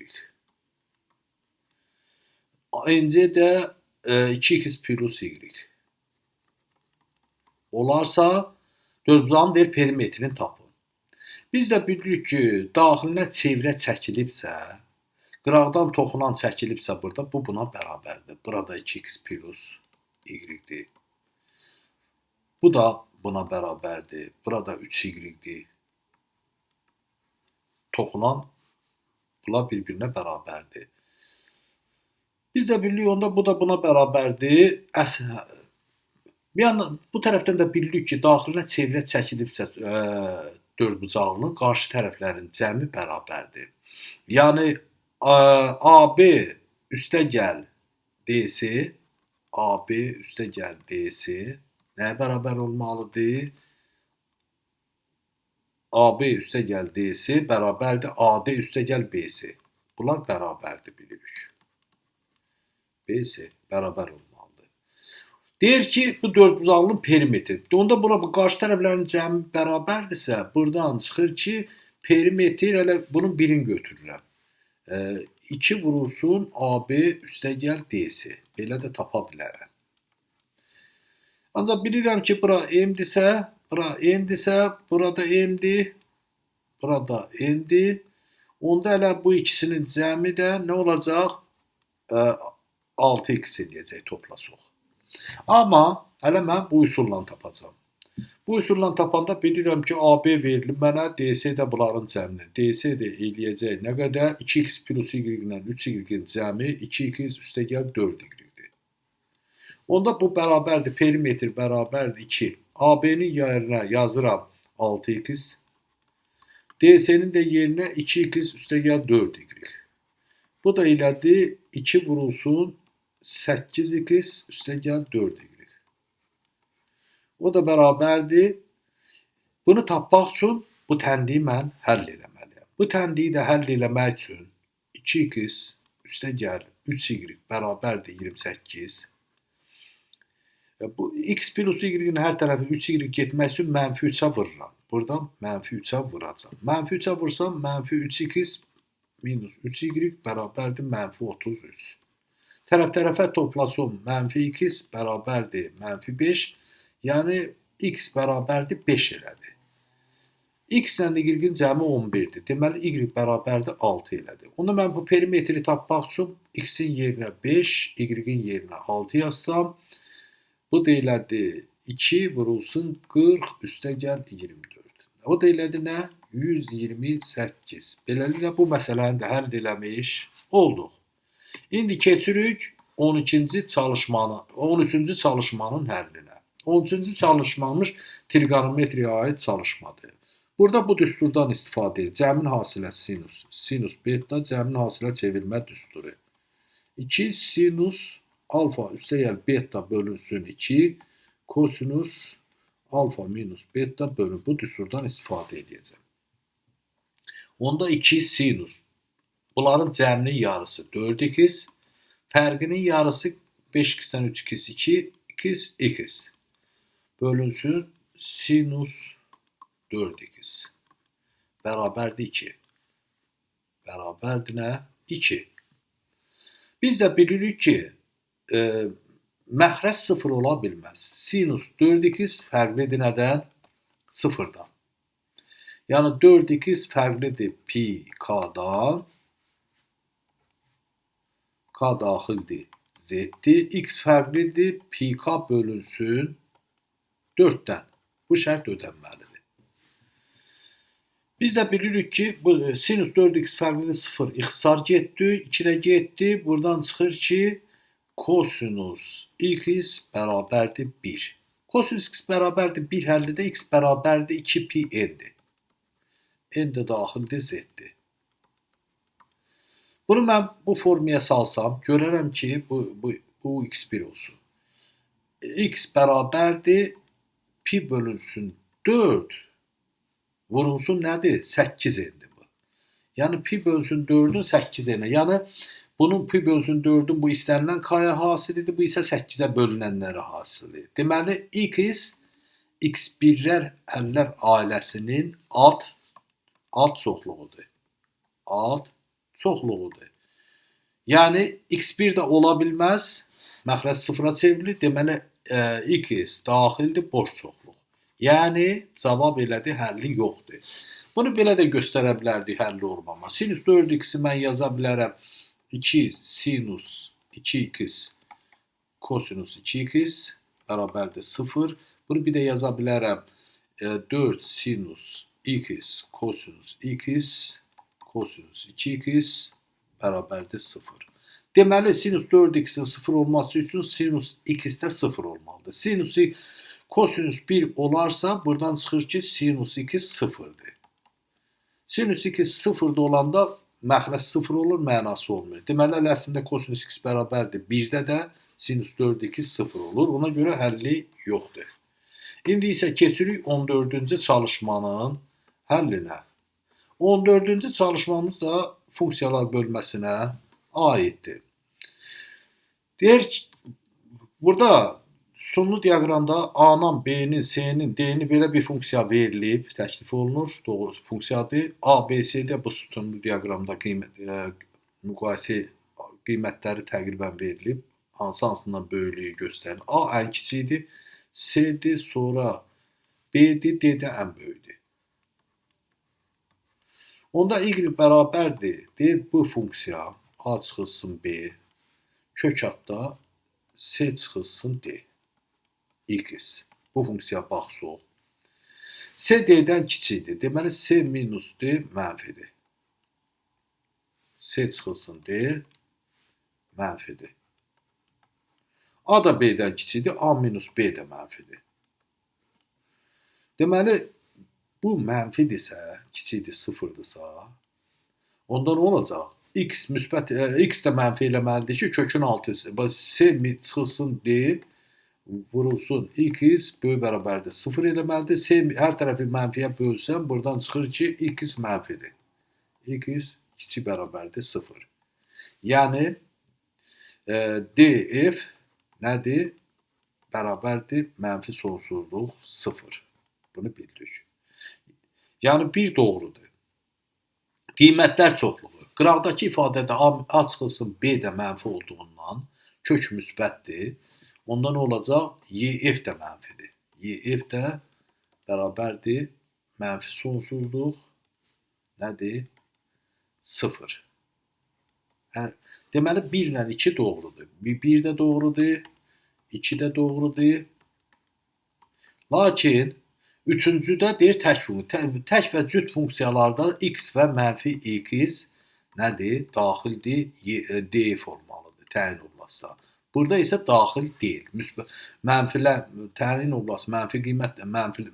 NC də 2x plus Y. Olarsa, dördbucağın deyir perimetrini tapın. Biz də bilirik ki, daxilinə çevrə çəkilibsə, qıraqdan toxunan çəkilibsə burada, bu buna bərabərdir. Burada 2x plus y-dir. Bu da buna bərabərdir. Burada 3y-dir. Toxunan bunlar bir-birinə bərabərdir. Biz də bilirik onda bu da buna bərabərdir. Yəni, bu tərəfdən də bilirik ki, daxilinə çevrə çəkilibsə dördbucaqlının qarşı tərəflərin cəmi bərabərdir. Yəni, AB üstə gəl DC, AB üstə gəl DC nəyə bərabər olmalıdır? AB üstə gəl DC bərabərdir AD üstə gəl BC. Bunlar bərabərdir bilirik. BC bərabər olmalıdır. Deyir ki, bu dördbucaqlının perimetri. Onda bura bu qarşı tərəflərin cəmi bərabərdirsə, buradan çıxır ki, perimetr hələ bunun birini götürürəm. 2 vurulsun AB üstə gəl DC. Belə də tapa bilərəm. Ancaq bilirəm ki, bura M-dirsə, bura N-dirsə, burada M-dir, burada N-dir. Onda elə bu ikisinin cəmi də nə olacaq? 6x eləyəcək toplasaq. Amma hələ mən bu üsulla tapacağam. Bu üsulla tapanda bilirəm ki, AB verilib mənə, DC də bunların cəmini. DC də eləyəcək nə qədər? 2x plus y ilə 3y-in cəmi 2x üstə gəl 4y-dir. Onda bu bərabərdir, perimetr bərabərdir 2. AB-nin yerinə yazıram 6x. DC-nin də yerinə 2x üstə gəl 4y. Bu da elədi 2 vurulsun 8x üstə gəl 4y. O da bərabərdir. Bunu tapmaq üçün bu tənliyi mən həll eləməliyəm. Bu tənliyi də həll eləmək üçün 2x üstə gəl 3y bərabərdir 28. Bu x plus y-in hər tərəfi 3y getmək üçün mənfi 3-ə vururam. Buradan mənfi 3-ə vuracam. Mənfi 3-ə vursam mənfi 3x minus 3y bərabərdir mənfi 33. Tərəf tərəfə toplasam mənfi x bərabərdir mənfi 5. Yəni x bərabərdir 5 elədi. X ilə y-in cəmi 11-dir. Deməli y bərabərdir 6 elədi. Onda mən bu perimetri tapmaq üçün x-in yerinə 5, y-in yerinə 6 yazsam, bu da elədi 2 vurulsun 40 üstə gəl 24. O da elədi nə? 128. Beləliklə bu məsələni də həll eləmiş olduq. İndi keçirik 12-ci çalışmanın, 13-cü çalışmanın həllinə. 13-cü çalışmamız trigonometriyə aid çalışmadır. Burada bu düsturdan istifadə edir. Cəmin hasilə sinus, sinus beta, cəmin hasilə çevirmə düsturu. 2 sinus Alfa üstəgəl beta bölünsün 2 kosinus alfa minus beta bölü. Bu düsturdan istifadə edəcəm. Onda 2 sinus. Bunların cəminin yarısı 4x, fərqinin yarısı 5x-dən 3x, 2x, x bölünsün sinus 4x bərabərdir 2. Bərabərdir nə? 2. Biz də bilirik ki, məxrəc 0 ola bilməz. Sinus 4x fərqlidir nədən? 0-dan. Yəni 4x fərqlidir pi k-dan. K daxildir z-dir. X fərqlidir pi k bölünsün 4-dən. Bu şərt ödənməlidir. Biz də bilirik ki, bu sinus 4x fərqlidir 0 ixtisar getdi, 2 də getdi. Buradan çıxır ki, kosinus x bərabərdir 1. Kosinus x bərabərdir 1 həllidə x bərabərdir 2 pi n-dir. N də daxildir z-dir. Bunu mən bu formaya salsam, görərəm ki, bu x1 olsun. X bərabərdir pi bölünsün 4 vurulsun nədir? 8 n-dir bu. Yəni pi bölünsün 4-ün 8 n-ə. Yəni bunun pi bölünsün 4-ün bu istənilən k-ya hasilidir, bu isə 8-ə bölünənlərə hasilidir. Deməli x x1-lər həllər ailəsinin alt çoxluğudur. Alt çoxluğudur. Yəni x1 də ola bilməz, məxrəc 0-a çevrilir. Deməli x daxildir boş çoxluq. Yəni cavab elədir, həlli yoxdur. Bunu belə də göstərə bilərdik həlli olmama. Sinus 4x-i mən yaza bilərəm 2 sinus 2x kosinus 2x bərabərdir 0. Bunu bir də yaza bilərəm 4 sinus x kosinus x kosinus 2x bərabərdir 0. Deməli, sinus 4x-in 0 olması üçün sinus x də 0 olmalıdır. Sinus kosinus 1 olarsa, buradan çıxır ki, sinus x 0-dır. Sinus x 0-da olanda məxrəc 0 olur, mənası olmuyor. Deməli, əslində kosinus x bərabərdir 1-də də sinus 4x 0 olur. Ona görə həlli yoxdur. İndi isə keçirik 14-cü çalışmanın həllinə. 14-cü çalışmamız da funksiyalar bölməsinə aiddir. Deyir ki, burada sütunlu diaqramda A-nın, B-nin, C-nin, D-nin belə bir funksiya verilib, təklif olunur. Doğru funksiyadır. A, B, C-də bu sütunlu diaqramda müqayisə qiymətləri təqribən verilib. Hansı hansından böyüklüyü göstərir. A ən kiçikdir, C-dir, sonra B-dir, D də ən böyükdür. Onda y bərabərdir. Deyir, bu funksiya A çıxılsın B, kök adda C çıxılsın D. X. Bu funksiya baxsaq. C D-dən kiçikdir. Deməli, C minus D mənfidir. C çıxılsın D mənfidir. A da B-dən kiçikdir. A minus B də mənfidir. Deməli, bu mənfidirsə, kiçikdir, sıfırdırsa, onda nə olacaq? X müsbət, X də mənfi eləməlidir ki, kökün altı C çıxılsın D vurulsun X böyük bərabərdir 0 eləməlidir. C hər tərəfi mənfiyə bölsəm, buradan çıxır ki, X mənfidir. X kiçik bərabərdir 0. Yəni, DF nədir? Bərabərdir mənfi sonsuzluq 0. Bunu bildik. Yəni, bir doğrudur. Qiymətlər çoxluğu. Qıraqdakı ifadədə A çıxılsın B də mənfi olduğundan kök müsbətdir. Onda nə olacaq? YF də mənfidir. YF də bərabərdir mənfi sonsuzluq nədir? 0. Deməli, 1 ilə 2 doğrudur. 1 də doğrudur, 2 də doğrudur. Lakin üçüncüdə deyir tək funksiya. Tək və cüt funksiyalarda x və mənfi x nədir? Daxildir, DF olmalıdır, təyin oblastda. Burada isə daxil deyil. Mənfilər, təyin oblast, mənfi qiymət, mənfi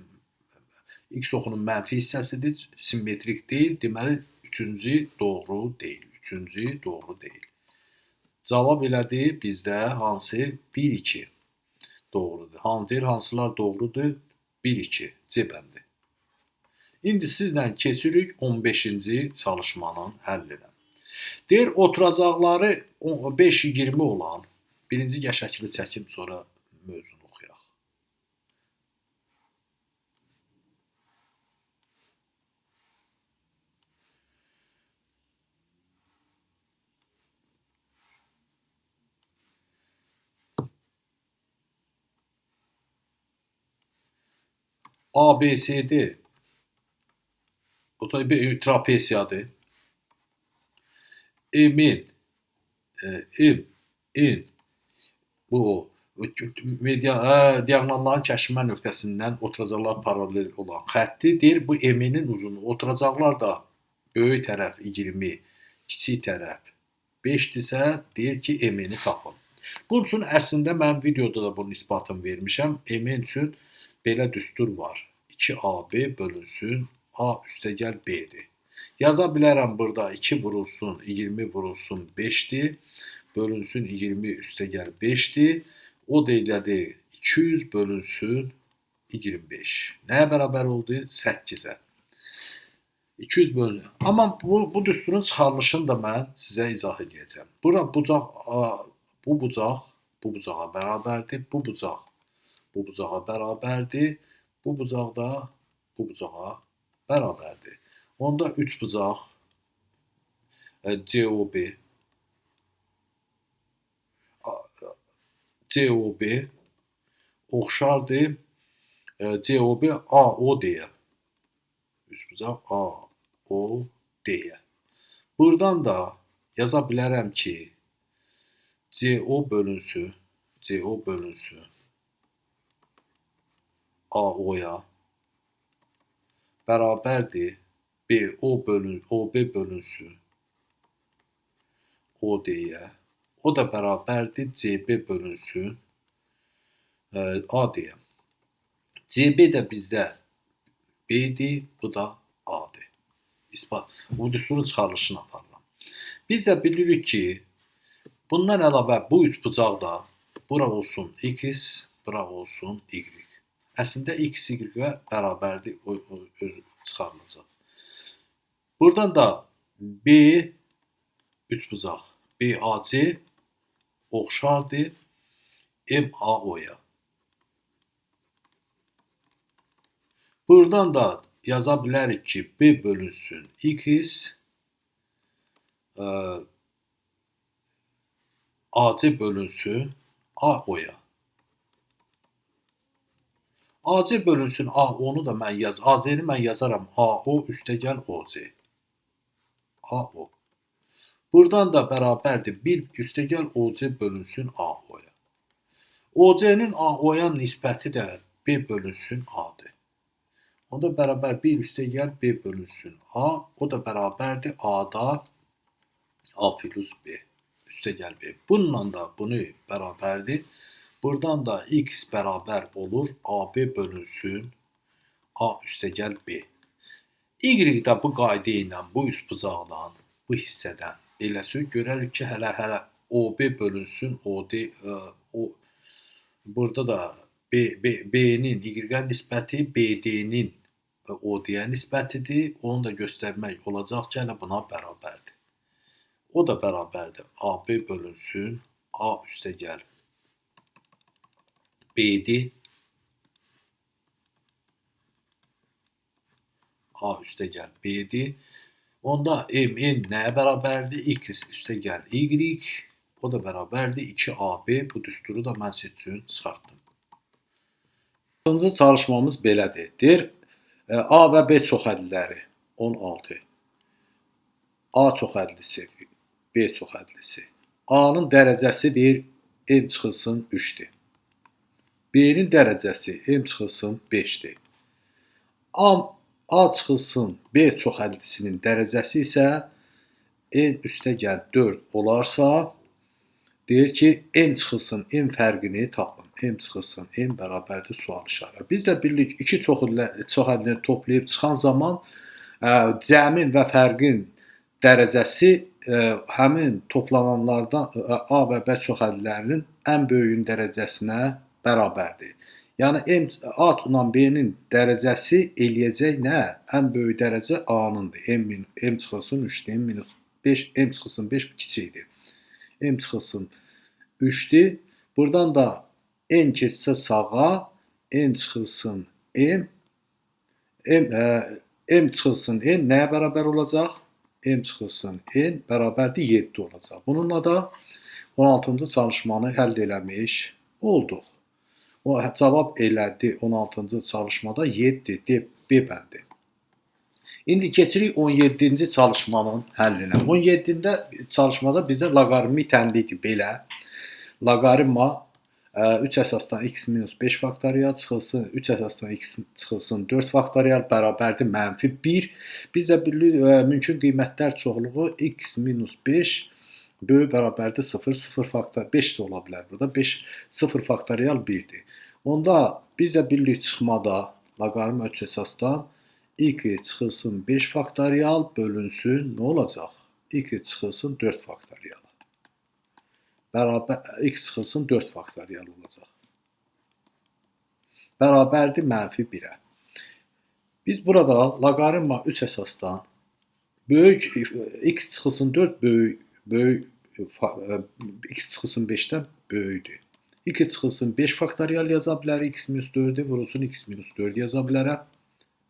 x oxunun mənfi hissəsidir, simmetrik deyil. Deməli, üçüncü doğru deyil. Üçüncü doğru deyil. Cavab elədi bizdə hansı? 1, 2. Doğrudur. Deyir, hansılar doğrudur? 1, 2. C bəndi. İndi sizlə keçirik 15-ci çalışmanın həllinə. Deyir, oturacaqları 5-20 olan, birinci şəkili çəkim, sonra mövzunu oxuyaq. A, B, C, D o da bir trapesiyadır. M-in, M, N bu diaqonalların kəsişmə nöqtəsindən oturacaqlar paralel olan xətti deyir, bu M-nin uzunluğu. Oturacaqlar da böyük tərəf 20, kiçik tərəf 5-dirsə, deyir ki, M-ni tapın. Bunun üçün əslində mən videoda da bunun isbatını vermişəm. M üçün belə düstur var. 2AB bölünsün A üstəgəl B-dir. Yaza bilərəm burada 2 vurulsun, 20 vurulsun 5-dir. Bölünsün 20 üstəgəl 5-dir. O da elədi 200 bölünsün 25. Nəyə bərabər oldu? 8-ə. 200 bölünsün. Amma bu düsturun çıxarılışını da mən sizə izah edəcəm. Bura bucaq, bu bucaq bu bucağa bərabərdir. Bu bucaq bu bucağa bərabərdir. Bu bucaq da bu bucağa bərabərdir. Onda 3 bucaq COB COB oxşardır COB AOD-yə. 3 bucaq AOD-yə. Buradan da yaza bilərəm ki, CO bölünsün AO-ya bərabərdir BO OB bölünsün OD-yə. O da bərabərdir CB bölünsün AD-yə. CB də bizdə B-dir, bu da A-dir. İspat. Bu düsturun çıxarılışını aparıram. Biz də bilirik ki, bundan əlavə bu üç bucaq da bura olsun X, bura olsun Y. Əslində X, Y bərabərdir, o özü çıxarılacaq. Buradan da B üç bucaq BAC oxşardır MAO-ya. Buradan da yaza bilərik ki, B bölünsün X, AC bölünsün AO-ya. AC bölünsün AO-nu da mən yaz, AC-ni mən yazaram AO üstəgəl OC. AO. Buradan da bərabərdir 1 üstəgəl OC bölünsün AO-ya. OC-nin AO-ya nisbəti də B bölünsün A-dır. Onda bərabər 1 üstəgəl B bölünsün A, o da bərabərdir A-da A plus B üstəgəl B. Bununla da bunu bərabərdir. Buradan da X bərabər olur AB bölünsün A üstəgəl B. Y də bu qayda ilə, bu üst bucaqdan, bu hissədən eləsi görərik ki, hələ OB bölünsün OD, o, burada da B-nin Y-ə nisbəti BD-nin OD-yə nisbətidir. Onu da göstərmək olacaq ki, hələ buna bərabərdir. O da bərabərdir. AB bölünsün A üstəgəl B-dir. A üstəgəl B-dir. Onda MN nəyə bərabərdir? X üstəgəl Y. O da bərabərdir 2AB. Bu düsturu da mən sizin üçün çıxartdım. İkinci çalışmamız belədir. Deyir, A və B çoxədliləri 16. A çoxədlisi, B çoxədlisi. A-nın dərəcəsi deyir, M çıxılsın 3-dür. B-nin dərəcəsi M çıxılsın 5-dir. A çıxılsın B çoxədlisinin dərəcəsi isə N üstəgəl 4 olarsa, deyir ki, M çıxılsın M fərqini tapın. M çıxılsın M bərabərdir sual işarə. Biz də bilirik, iki çoxədlini toplayıb çıxan zaman cəmin və fərqin dərəcəsi həmin toplananlardan A və B çoxhədlərinin ən böyüyün dərəcəsinə bərabərdir. Yəni A ilə B-nin dərəcəsi eləyəcək nə? Ən böyük dərəcə A-nındır. M çıxılsın 3-dür, M minus 5, M çıxılsın 5 kiçikdir. M çıxılsın 3-dür. Buradan da N keçsə sağa, N çıxılsın M, M çıxılsın N nəyə bərabər olacaq? M çıxılsın N bərabərdir 7 olacaq. Bununla da 16-cı çalışmanı həll eləmiş olduq. O cavab elədi 16-cı çalışmada 7, D, B bəndi. İndi keçirik 17-ci çalışmanın həllinə. 17-də çalışmada bizdə loqaritmik tənlikdir belə. Loqaritma 3 əsasdan x minus 5 faktorial çıxılsın, 3 əsasdan x çıxılsın 4 faktorial bərabərdir mənfi 1. Biz də bilirik mümkün qiymətlər çoxluğu x minus 5 böyük bərabərdir 0, 0 faktorial 5 də ola bilər burada. 5, 0 faktorial 1-dir. Onda biz də bilirik çıxmada loqaritma 3 əsasdan x çıxılsın 5 faktorial bölünsün, nə olacaq? X çıxılsın 4 faktorial. Bərabər x çıxılsın 4 faktorial olacaq. Bərabərdir mənfi 1-ə. Biz burada loqaritma 3 əsasdan böyük x çıxılsın 4 böyük x çıxılsın 5-dən böyükdür. X çıxılsın 5 faktorial yaza bilərik, x minus 4-ü vurulsun x minus 4 yaza bilərəm.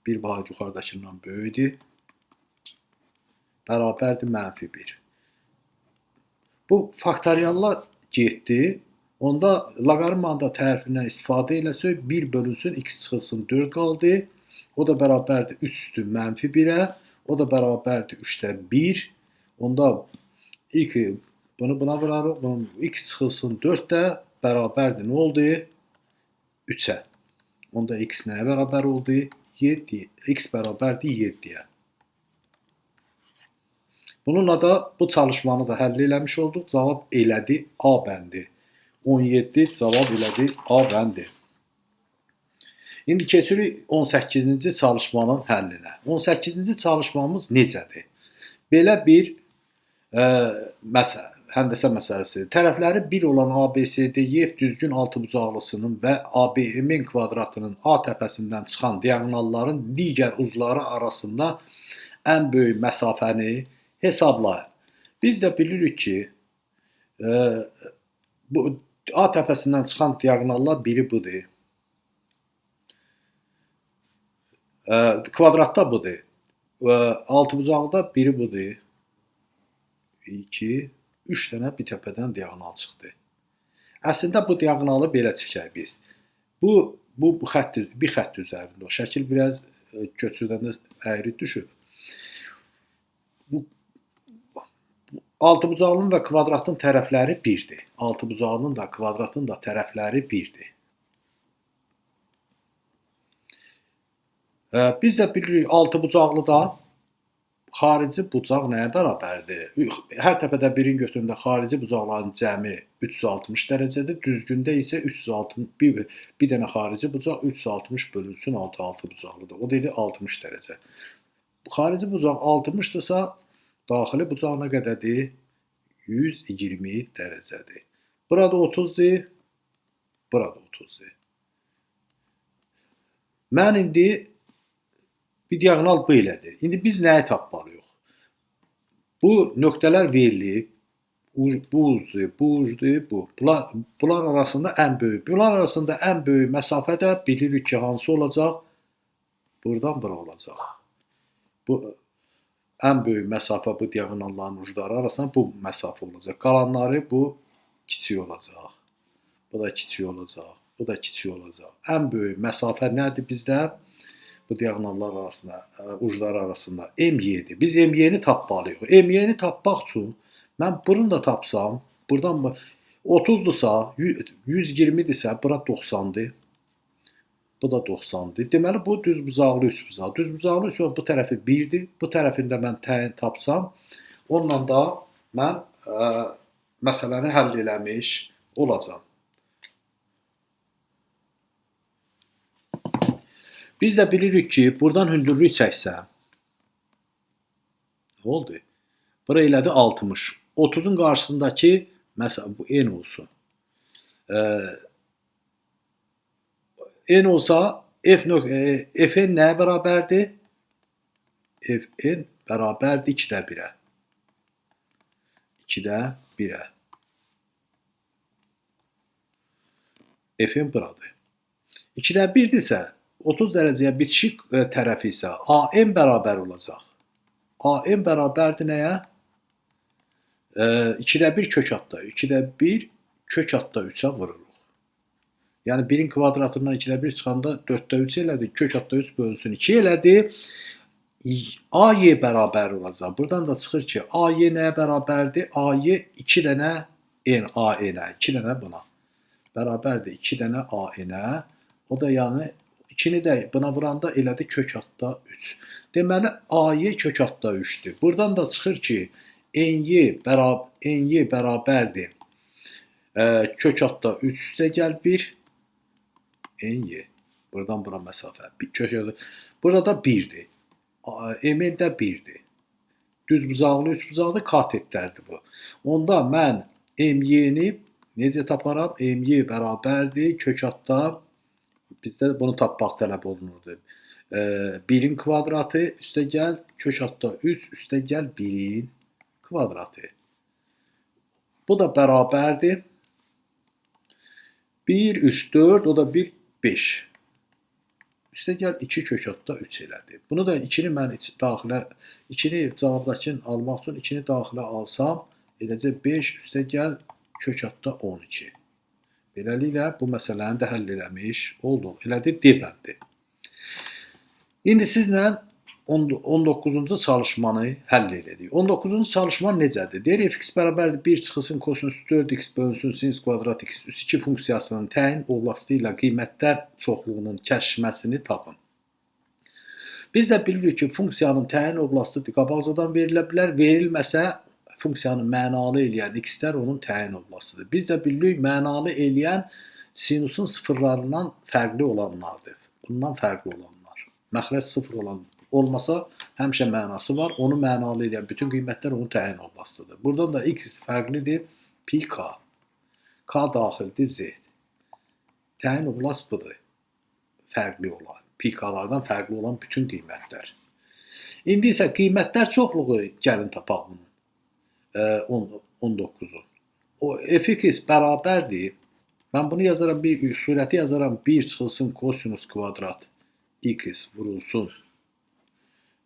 Bir vahid yuxarıdakından böyükdür. Bərabərdir mənfi 1. Bu faktoriallar getdi. Onda loqaritmanın da tərifindən istifadə eləsək 1 bölünsün x çıxılsın 4 qaldı. O da bərabərdir 3 üstü mənfi 1-ə. O da bərabərdir 3-də 1. Onda 2 bunu buna vurarıq. Bunun x çıxılsın 4 də bərabərdir. Nə oldu? 3-ə. Onda x nəyə bərabər oldu? 7. X bərabərdir 7-yə. Bununla da bu çalışmanı da həll eləmiş olduq. Cavab elədi A bəndi. 17 cavab elədi A bəndi. İndi keçirik 18-ci çalışmanın həllinə. 18-ci çalışmamız necədir? Belə bir həndəsə məsələsidir. Tərəfləri 1 olan ABCDF düzgün altıbucaqlısının və ABM kvadratının A təpəsindən çıxan diaqonalların digər uzları arasında ən böyük məsafəni hesablayın. Biz də bilirik ki, bu A təpəsindən çıxan diaqonallar biri budur. Kvadratda budur. Altıbucaqda biri budur. 2, 3 dənə bir təpədən diaqonal çıxdı. Əslində bu diaqonalı belə çəkək biz. Bu xətt, bir xətt üzərində. O şəkil biraz köçürdəndə əyri düşüb. Bu altıbucaqlının və kvadratın tərəfləri birdir. Altıbucaqlının da kvadratın da tərəfləri birdir. Biz də bilirik altıbucaqlıda xarici bucaq nəyə bərabərdir? Hər təpədə birin götüründə xarici bucaqların cəmi 360 dərəcədir. Düzgündə isə 360 bir dənə xarici bucaq 360 bölünsün 6 altıbucaqlıdır. O deyir 60 dərəcə. Xarici bucaq 60-dırsa daxili bucaq nə qədərdir? 120 dərəcədir. Burada 30-dur, burada 30-dur. Mən indi bir diaqonal bu elədir. İndi biz nəyi tapmalıyıq? Bu nöqtələr verilib. Bu uzdur, bu uzdur, bu. Bunlar arasında ən böyük. Bunlar arasında ən böyük məsafə də bilirik ki, hansı olacaq? Buradan bura olacaq. Bu ən böyük məsafə bu diaqonalların ucları arasında bu məsafə olacaq. Qalanları bu kiçik olacaq. Bu da kiçik olacaq. Bu da kiçik olacaq. Ən böyük məsafə nədir bizdə? Bu diaqonallar arasında, ucları arasında MY-dir. Biz MY-ni tapmalıyıq. MY-ni tapmaq üçün mən bunu da tapsam, buradan 30-dursa, 120-dirsə, bura 90-dır. Bu da 90-dır. Deməli, bu düzbucaqlı üçbucaq. Düzbucaqlı üçbucaq bu tərəfi 1-dir. Bu tərəfində mən təyin tapsam, onunla da mən məsələni həll eləmiş olacağam. Biz də bilirik ki, buradan hündürlük çəksəm, nə oldu? Bura elədi 60. 30-un qarşısındakı, məsələn, bu n olsun. N olsa, Fn nəyə bərabərdir? Fn bərabərdir 2-də 1-ə. 2-də 1-ə. Fn buradır. 2-də 1-dirsə, 30 dərəcəyə bitişik tərəfi isə AN bərabər olacaq. AN bərabərdir nəyə? 2-də 1 kök atda. 2-də 1 kök atda 3-ə vururuq. Yəni 1-in kvadratından 2-də 1 çıxanda 4-də 3 elədi. Kök atda 3 bölünsün 2 elədi. AY bərabər olacaq. Buradan da çıxır ki, AY nəyə bərabərdir? AY 2 dənə N, AN-ə, 2 dənə buna. Bərabərdir 2 dənə AN-ə. O da yəni 2-ni də buna vuranda elədi kök atda 3. Deməli, AY kök atda 3-dür. Buradan da çıxır ki, NY bərabərdir. Kök atda 3 üstə gəl 1. NY. Buradan bura məsafə. Burada da 1-dir. MN də 1-dir. Düz bucaqlı, üç bucaqlı katetlərdir bu. Onda mən MY-ni necə taparam? MY bərabərdir. Kök atda bizdə bunu tapmaq tələb olunurdu. 1-in kvadratı üstə gəl, kök atda 3 üstə gəl 1-in kvadratı. Bu da bərabərdir. 1, 3, 4, o da 1, 5. Üstə gəl 2 kök atda 3 elədi. Bunu da 2-ni mən daxilə, 2-ni cavabdakını almaq üçün 2-ni daxilə alsam, eləcə 5 üstə gəl kök atda 12. Beləliklə, bu məsələni də həll eləmiş olduq. Elədi, D bəndi. İndi sizlə 19-cu çalışmanı həll edirik. 19-cu çalışma necədir? Deyir, fx bərabərdir 1 çıxılsın kosinus 4x bölünsün sinus kvadrat x üst 2 funksiyasının təyin oblasti ilə qiymətlər çoxluğunun kəsişməsini tapın. Biz də bilirik ki, funksiyanın təyin oblasti qabaqcadan verilə bilər, verilməsə funksiyanı mənalı eləyən x-lər onun təyin oblastıdır. Biz də bilirik, mənalı eləyən sinusun sıfırlarından fərqli olanlardır. Bundan fərqli olanlar. Məxrəc sıfır olan olmasa həmişə mənası var. Onu mənalı eləyən bütün qiymətlər onun təyin oblastıdır. Buradan da x fərqlidir pi k. K daxildir z. Təyin oblast budur. Fərqli olan. Pi k-lardan fərqli olan bütün qiymətlər. İndi isə qiymətlər çoxluğu gəlin tapaq bunun. 19-un. O fx bərabərdir. Mən bunu yazaram, bir surəti yazaram. 1 çıxılsın kosinus kvadrat x vurulsun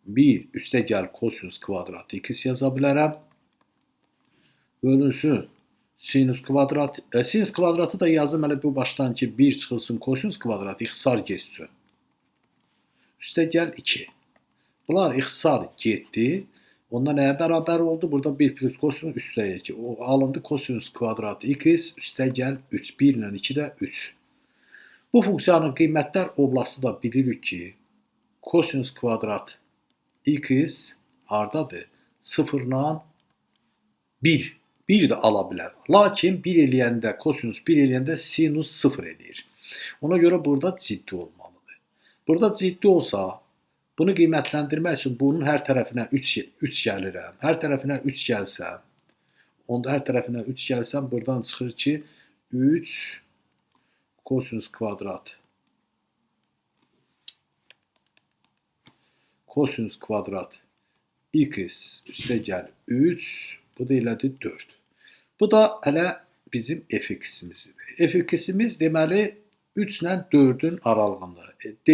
1 üstə gəl kosinus kvadrat x yaza bilərəm. Bölünsün sinus kvadrat. Sinus kvadratı da yazım hələ bu başdan ki 1 çıxılsın kosinus kvadrat ixtisar getsin. Üstə gəl 2. Bunlar ixtisar getdi. Onda nəyə bərabər oldu? Burada 1 plus kosinus üstə 2. O alındı kosinus kvadrat x üstə gəl 3. 1 ilə 2 də 3. Bu funksiyanın qiymətlər oblastı da bilirik ki, kosinus kvadrat x hardadır? 0 ilə 1. 1 də ala bilər. Lakin 1 eləyəndə, kosinus 1 eləyəndə sinus 0 eləyir. Ona görə burada ciddi olmalıdır. Burada ciddi olsa, bunu qiymətləndirmək üçün bunun hər tərəfinə 3 gəlirəm. Hər tərəfinə 3 gəlsəm, onda hər tərəfinə 3 gəlsəm, buradan çıxır ki, 3 kosinus kvadrat kosinus kvadrat x üstə gəl 3, bu da elədi 4. Bu da hələ bizim fx-imizdir. Fx-imiz deməli 3 ilə 4-ün aralığında. D,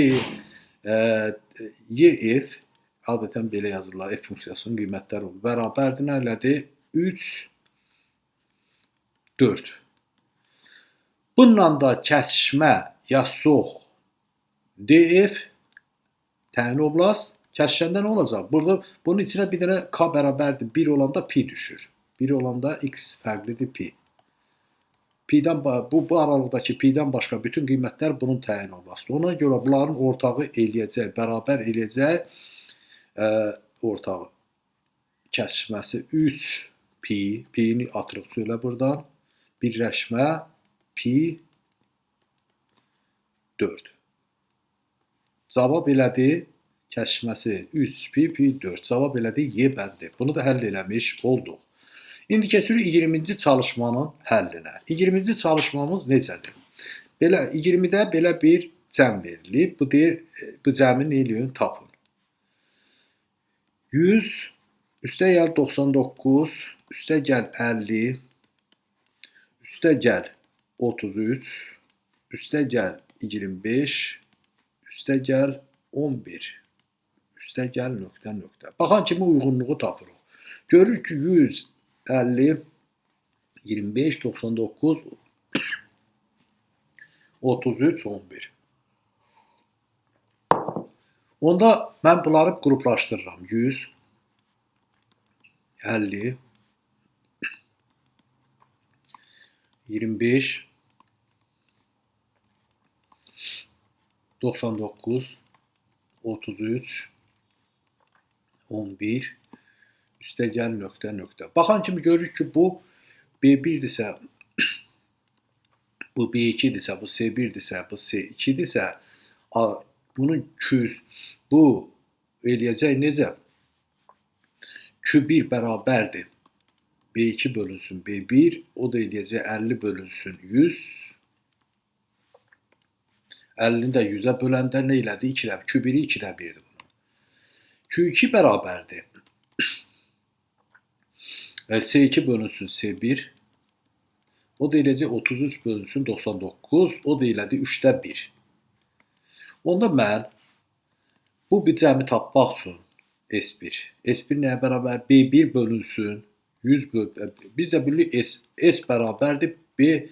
YF, adətən belə yazırlar, f funksiyasının qiymətləri olur. Bərabərdir, nə elədi? 3, 4. Bununla da kəsişmə ya sox DF təyin oblast kəsişəndə nə olacaq? Burada bunun içinə bir dənə k bərabərdir. 1 olanda pi düşür. 1 olanda x fərqlidir pi. Pi'dən, bu aralıqdakı pi'dən başqa bütün qiymətlər bunun təyin oblastıdır. Ona görə bunların ortağı eləyəcək, bərabər eləyəcək ortağı kəsişməsi 3 pi, pi'ni atırıq söylə buradan, birləşmə pi 4. Cavab elədi. Kəsişməsi 3 pi pi 4. Cavab elədi Y bəndi. Bunu da həll eləmiş olduq. İndi keçirik 20-ci çalışmanın həllinə. 20-ci çalışmamız necədir? Belə 20-də belə bir cəm verilib. Bu deyir, bu cəmi nə eləyin? Tapın. 100, üstə gəl 99, üstə gəl 50, üstə gəl 33, üstə gəl 25, üstə gəl 11, üstə gəl nöqtə nöqtə. Baxan kimi uyğunluğu tapırıq. Görürük ki, 100, 50, 25, 99, 33, 11. Onda mən bunları qruplaşdırıram. 100, 50, 25, 99, 33, 11, üstə gəl nöqtə nöqtə. Baxan kimi görürük ki, bu B1-dirsə, bu B2-dirsə, bu C1-dirsə, bu C2-dirsə, bunun Q, bu eləyəcək necə? Q1 bərabərdir. B2 bölünsün B1, o da eləyəcək 50 bölünsün 100. 50-ni də 100-ə böləndə nə elədi? 2-də, Q1-i 2-də 1-dir bunun. Q2 bərabərdir. C2 bölünsün C1. O da eləyəcək 33 bölünsün 99. O da elədi 3-də 1. Onda mən bu bir cəmi tapmaq üçün S1. S1 nəyə bərabər? B1 bölünsün 100 böl. Biz də bilirik S, S bərabərdir B,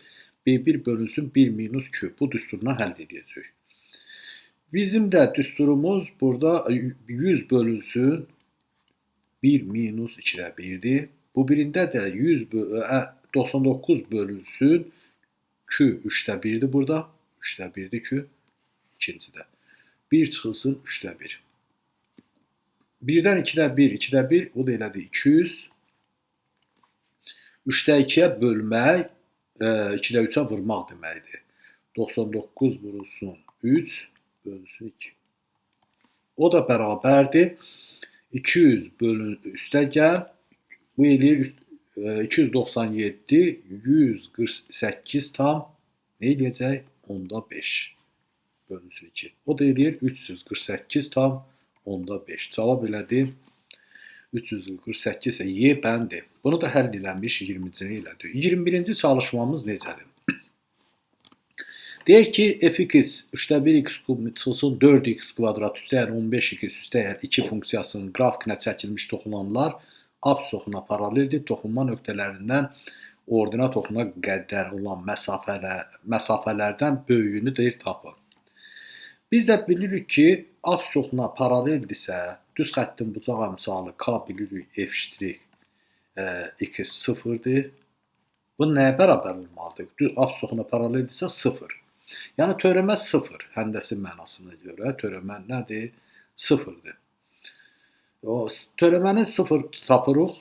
B1 bölünsün 1 minus Q. Bu düsturla həll edəcəyik. Bizim də düsturumuz burada 100 bölünsün 1 minus 2-də 1-dir. Bu birində də 99 bölünsün Q 3-də 1-dir burada. 3-də 1-dir Q ikincidə. 1 çıxılsın 3-də 1. 1-dən 2-də 1, 2-də 1, o da elədi 200. 3-də 2-yə bölmək, 2-də 3-ə vurmaq deməkdir. 99 vurulsun 3, bölünsün 2. O da bərabərdir. 200 bölün üstə gəl. Bu eləyir 297, 148 tam nə eləyəcək? Onda 5 bölünsün 2. O da eləyir 348 tam onda 5. Cavab elədi 348 Y bəndi. Bunu da həll eləmiş 20-cini elədi. 21-ci çalışmamız necədir? Deyir ki, fx 3-də 1x kub çıxılsın 4x kvadrat üstə yəni 15x üstə yəni 2 funksiyasının qrafikinə çəkilmiş toxunanlar abs oxuna paraleldir. Toxunma nöqtələrindən ordinat oxuna qədər olan məsafələrdən böyüyünü deyir tapın. Biz də bilirik ki, abs oxuna paraleldirsə, düz xəttin bucaq əmsalı K bilirik f' x 0-dır. Bu nəyə bərabər olmalıdır? Düz abs oxuna paraleldirsə 0. Yəni törəmə 0 həndəsi mənasına görə törəmə nədir? 0-dır. O törəməni 0 tapırıq,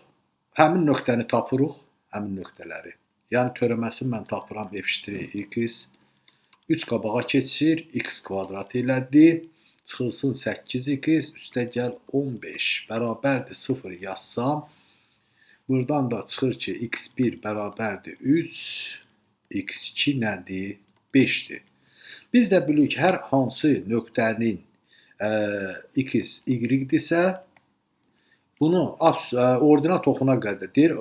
həmin nöqtəni tapırıq, həmin nöqtələri. Yəni törəməsini mən tapıram f' x 3 qabağa keçir, x kvadrat elədi. Çıxılsın 8x, üstə gəl 15 bərabərdir 0 yazsam. Buradan da çıxır ki, x1 bərabərdir 3, x2 nədir? 5-dir. Biz də bilirik ki, hər hansı nöqtənin x, y-dirsə, bunu ordinat oxuna qədər deyir,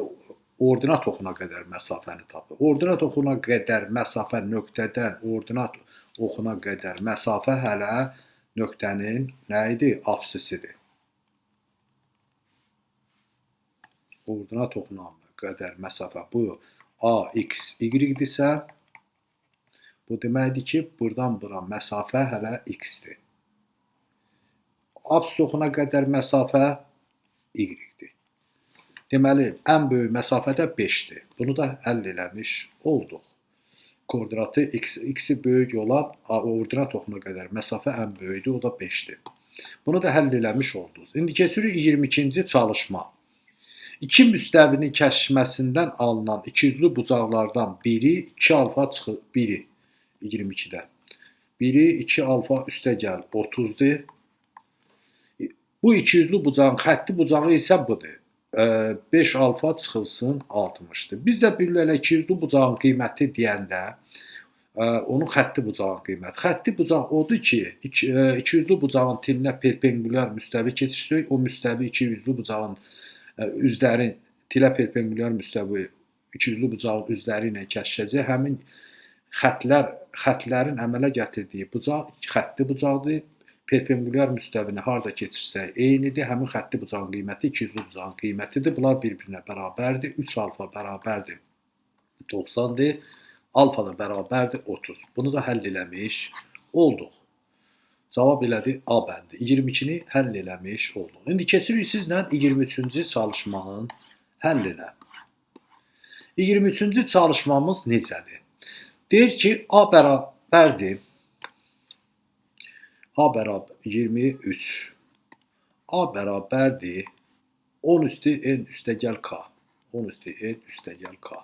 ordinat oxuna qədər məsafəni tapır. Ordinat oxuna qədər məsafə nöqtədən ordinat oxuna qədər məsafə hələ nöqtənin nə idi? Absisidir. Ordinat oxuna qədər məsafə bu A, X, Y-dirsə, bu deməkdir ki, buradan bura məsafə hələ X-dir. Abs oxuna qədər məsafə Y-dir. Deməli, ən böyük məsafə də 5-dir. Bunu da həll eləmiş olduq. Koordinatı x-i böyük olan ordinat oxuna qədər məsafə ən böyükdür, o da 5-dir. Bunu da həll eləmiş olduq. İndi keçirik 22-ci çalışma. İki müstəvinin kəsişməsindən alınan ikiyüzlü bucaqlardan biri 2 alfa çıxır, biri 22-də. Biri 2 alfa üstə gəl 30-dur. Bu ikiyüzlü bucağın xətti bucağı isə budur. 5 alfa çıxılsın 60-dır. Biz də bilirik elə ikiyüzlü bucağın qiyməti deyəndə onun xətti bucağın qiyməti. Xətti bucaq odur ki, ikiyüzlü bucağın tilinə perpendikulyar müstəvi keçirsək, o müstəvi ikiyüzlü bucağın üzləri tilə perpendikulyar müstəvi ikiyüzlü bucağın üzləri ilə kəsişəcək. Həmin xətlərin əmələ gətirdiyi bucaq xətti bucaqdır. Perpendikulyar müstəvini harda keçirsək eynidir. Həmin xətti bucağın qiyməti ikiyüzlü bucağın qiymətidir. Bunlar bir-birinə bərabərdir. 3 alfa bərabərdir 90-dır. Alfa da bərabərdir 30. Bunu da həll eləmiş olduq. Cavab elədi A bəndi. 22-ni həll eləmiş olduq. İndi keçirik sizlə 23-cü çalışmanın həllinə. 23-cü çalışmamız necədir? Deyir ki, A bərabərdir. A bərabər 23. A bərabərdir 10 üstü n üstəgəl K. 10 üstü n üstəgəl K.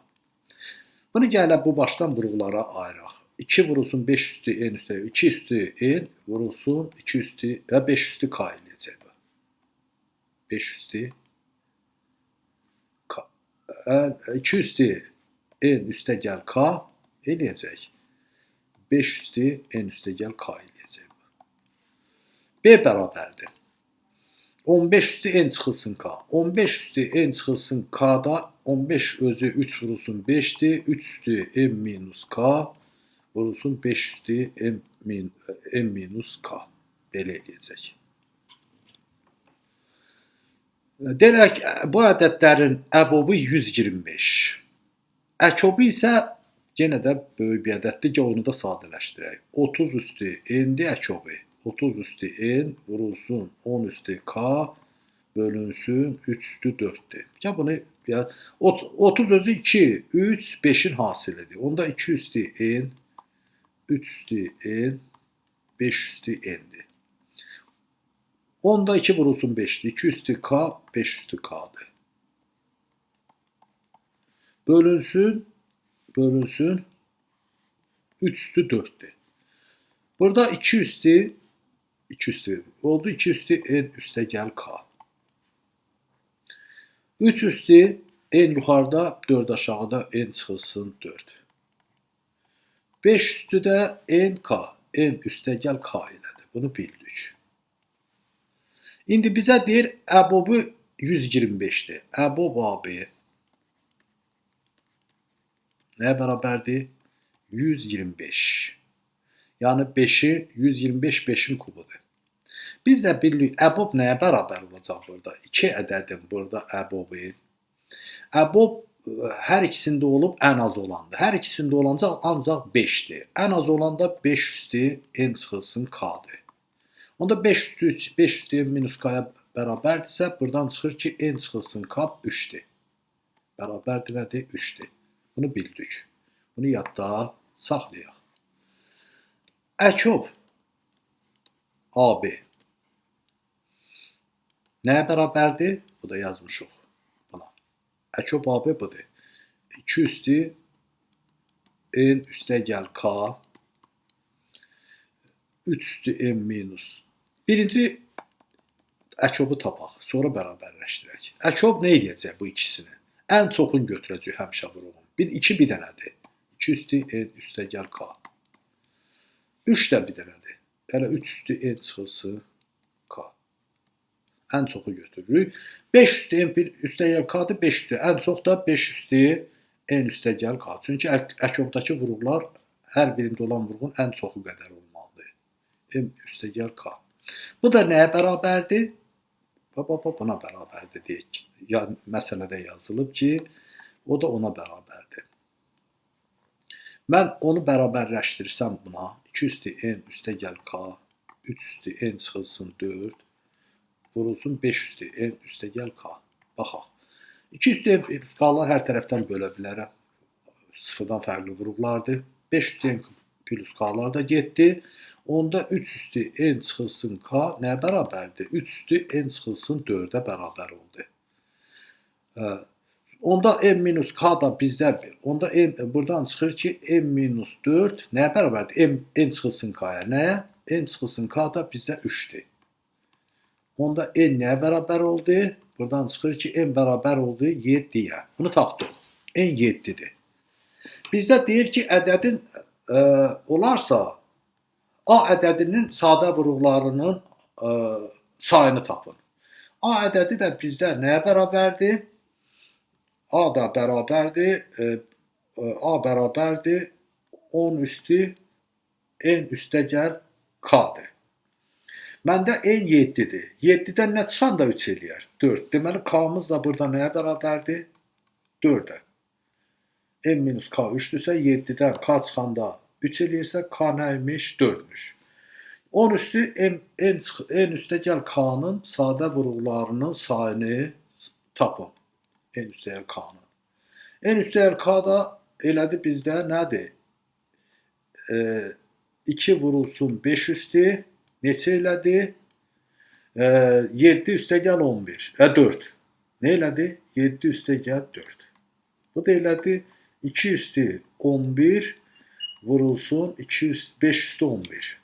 Bunu gələ bu başdan vuruqlara ayıraq. 2 vurulsun 5 üstü n üstə 2 üstü n vurulsun 2 üstü və 5 üstü K eləyəcək. 5 üstü K. 2 üstü n üstəgəl K eləyəcək. 5 üstü n üstəgəl K eləyəcək. B bərabərdir. 15 üstü n çıxılsın K. 15 üstü n çıxılsın K-da 15 özü 3 vurulsun 5-dir. 3 üstü n minus K vurulsun 5 üstü n minus K. Belə eləyəcək. Deyək, bu ədədlərin əbobu 125. Əkobu isə yenə də böyük bir ədəddir ki, onu da sadələşdirək. 30 üstü n-dir əkobu. 30 üstü n vurulsun 10 üstü K bölünsün 3 üstü 4-dür. Ya bunu 30 özü 2, 3, 5-in hasilidir. Onda 2 üstü n, 3 üstü n, 5 üstü n-dir. Onda 2 vurulsun 5-dir. 2 üstü K, 5 üstü K-dır. Bölünsün, bölünsün 3 üstü 4-dür. Burada 2 üstü 2 üstü oldu. 2 üstü n üstəgəl K. 3 üstü n yuxarıda, 4 aşağıda n çıxılsın 4. 5 üstü də n K. N üstəgəl K elədi. Bunu bildik. İndi bizə deyir əbobu 125-dir. Əbob AB nəyə bərabərdir? 125. Yəni 5-i 125 5-in kubudur. Biz də bilirik əbob nəyə bərabər olacaq burada? 2 ədədin burada əbobu. Əbob hər ikisində olub ən az olandır. Hər ikisində olacaq ancaq 5-dir. Ən az olanda 5 üstü n çıxılsın K-dır. Onda 5 üstü 3, 5 üstü n minus K-ya bərabərdirsə, buradan çıxır ki, n çıxılsın K 3-dür. Bərabərdir nədir? 3-dür. Bunu bildik. Bunu yadda saxlayaq. Əkob AB nəyə bərabərdir? Bu da yazmışıq buna. Əkob AB budur. 2 üstü n üstəgəl K 3 üstü n minus. Birinci əkobu tapaq, sonra bərabərləşdirək. Əkob nə eləyəcək bu ikisini? Ən çoxunu götürəcək həmişə vuruğun. 2 bir dənədir. 2 üstü n üstəgəl K. 3 də bir dənədir. Hələ 3 üstü n çıxılsın K. Ən çoxu götürürük. 5 üstü n üstəgəl K-dır, 5 üstü. Ən çox da 5 üstü n üstəgəl K. Çünki əkobdakı vuruqlar hər birində olan vuruğun ən çoxu qədər olmalıdır. M üstəgəl K. Bu da nəyə bərabərdir? Buna bərabərdir deyək. Yəni, məsələdə yazılıb ki, o da ona bərabərdir. Mən onu bərabərləşdirsəm buna, 2 üstü n üstəgəl K, 3 üstü n çıxılsın 4, vurulsun 5 üstü n üstəgəl K. Baxaq. 2 üstü n K-lar hər tərəfdən bölə bilərəm. Sıfırdan fərqli vuruqlardır. 5 üstü n plus K-lar da getdi. Onda 3 üstü n çıxılsın K nəyə bərabərdir? 3 üstü n çıxılsın 4-ə bərabər oldu. Onda n minus K da bizdə, onda n, buradan çıxır ki, n minus 4 nəyə bərabərdir? N çıxılsın K-ya. Nəyə? N çıxılsın K da bizdə 3-dür. Onda n nəyə bərabər oldu? Buradan çıxır ki, n bərabər oldu 7-yə. Bunu tapdıq. N 7-dir. Bizdə deyir ki, ədədin olarsa, A ədədinin sadə vuruqlarının sayını tapın. A ədədi də bizdə nəyə bərabərdir? A da bərabərdir. A bərabərdir 10 üstü n üstə gəl k-dir. Məndə n 7-dir. 7-dən nə çıxan da 3 eləyər? 4. Deməli, k-mız da burada nəyə bərabərdir? 4-ə. N minus k 3-dürsə, 7-dən k çıxanda 3 eləyirsə, k nə imiş? 4-müş. 10 üstü n üstə gəl k-nın sadə vuruqlarının sayını tapın. N üstə gəl k-nın. N üstə gəl k da elədi bizdə nədir? 2 vurulsun 5 üstü. Neçə elədi? 7 üstə gəl 11. 4. Nə elədi? 7 üstə gəl 4. Bu da elədi 2 üstü 11 vurulsun 5 üstü 11.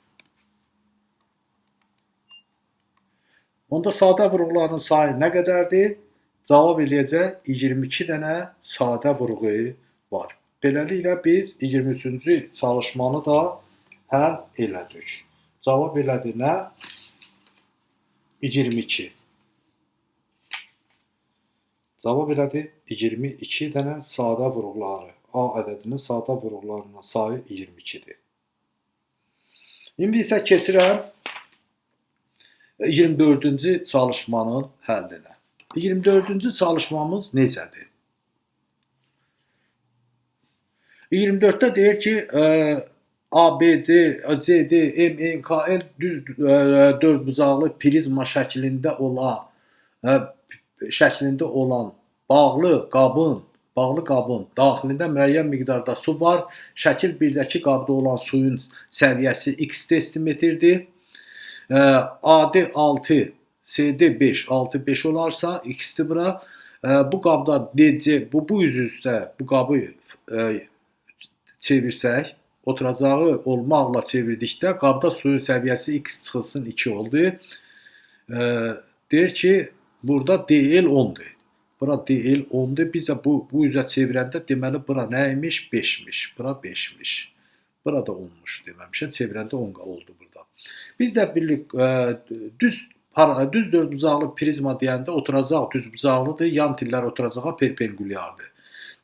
Onda sadə vuruqların sayı nə qədərdir? Cavab eləyəcək 22 dənə sadə vuruğu var. Beləliklə biz 23-cü çalışmanı da həll elədik. Cavab elədi nə? 22. Cavab elədi 22 dənə sadə vuruqları. A ədədinin sadə vuruqlarının sayı 22-dir. İndi isə keçirəm 24-cü çalışmanın həllinə. 24-cü çalışmamız necədir? 24-də deyir ki, A, B, D, C, D, M, N, K, L düz dördbucaqlı prizma şəklində olan bağlı qabın daxilində müəyyən miqdarda su var. Şəkil 1-dəki qabda olan suyun səviyyəsi x desimetrdir. AD 6, CD 5, 6, 5 olarsa x-dir bura. Bu qabda DC, bu üz üstə bu qabı çevirsək, oturacağı olmaqla çevirdikdə qabda suyun səviyyəsi x çıxılsın 2 oldu. Deyir ki, burada DL 10-dur. Bura DL 10-dur. Biz də bu üzə çevirəndə deməli bura nə imiş? 5-miş. Bura 5-miş. Bura da 10-muş deməmişəm. Çevirəndə 10 oldu burada. Biz də bilirik, düz dördbucaqlı prizma deyəndə oturacaq düzbucaqlıdır, yan tillər oturacağa perpendikulyardır.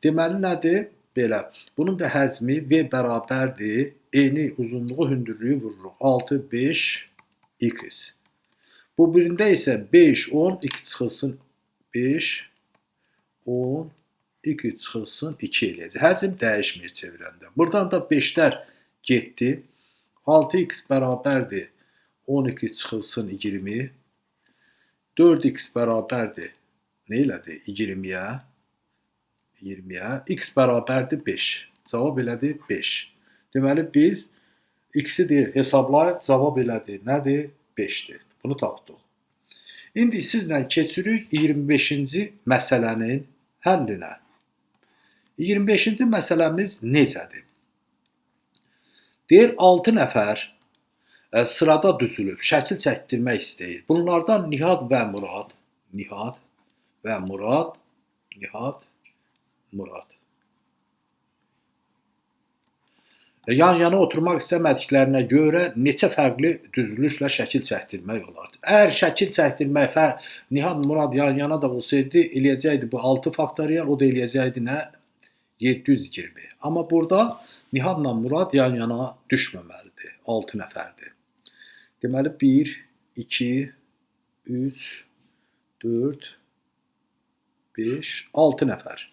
Deməli nədir? Belə. Bunun da həcmi V bərabərdir. Eni, uzunluğu, hündürlüyü vururuq. 6, 5, x. Bu birində isə 5, 10, x çıxılsın 5, 10, x çıxılsın 2 eləyəcək. Həcm dəyişmir çevirəndə. Buradan da 5-lər getdi. 6x bərabərdir 12 çıxılsın 20. 4x bərabərdir. Nə elədi? 20-yə. 20-yə. X bərabərdir 5. Cavab elədi 5. Deməli, biz x-i deyir, hesablayın, cavab elədi. Nədir? 5-dir. Bunu tapdıq. İndi sizlə keçirik 25-ci məsələnin həllinə. 25-ci məsələmiz necədir? Deyir, 6 nəfər sırada düzülüb, şəkil çəkdirmək istəyir. Bunlardan Nihad və Murad, Nihad və Murad, Nihad, Murad. Yan-yana oturmaq istəmədiklərinə görə neçə fərqli düzülüşlə şəkil çəkdirmək olardı. Əgər şəkil çəkdirmək, Nihad, Murad yan-yana da olsaydı, eləyəcəkdi bu 6 faktorial, o da eləyəcəkdi nə? 720. Amma burada Nihadla Murad yan-yana düşməməlidir. 6 nəfərdir. Deməli, 1, 2, 3, 4, 5, 6 nəfər.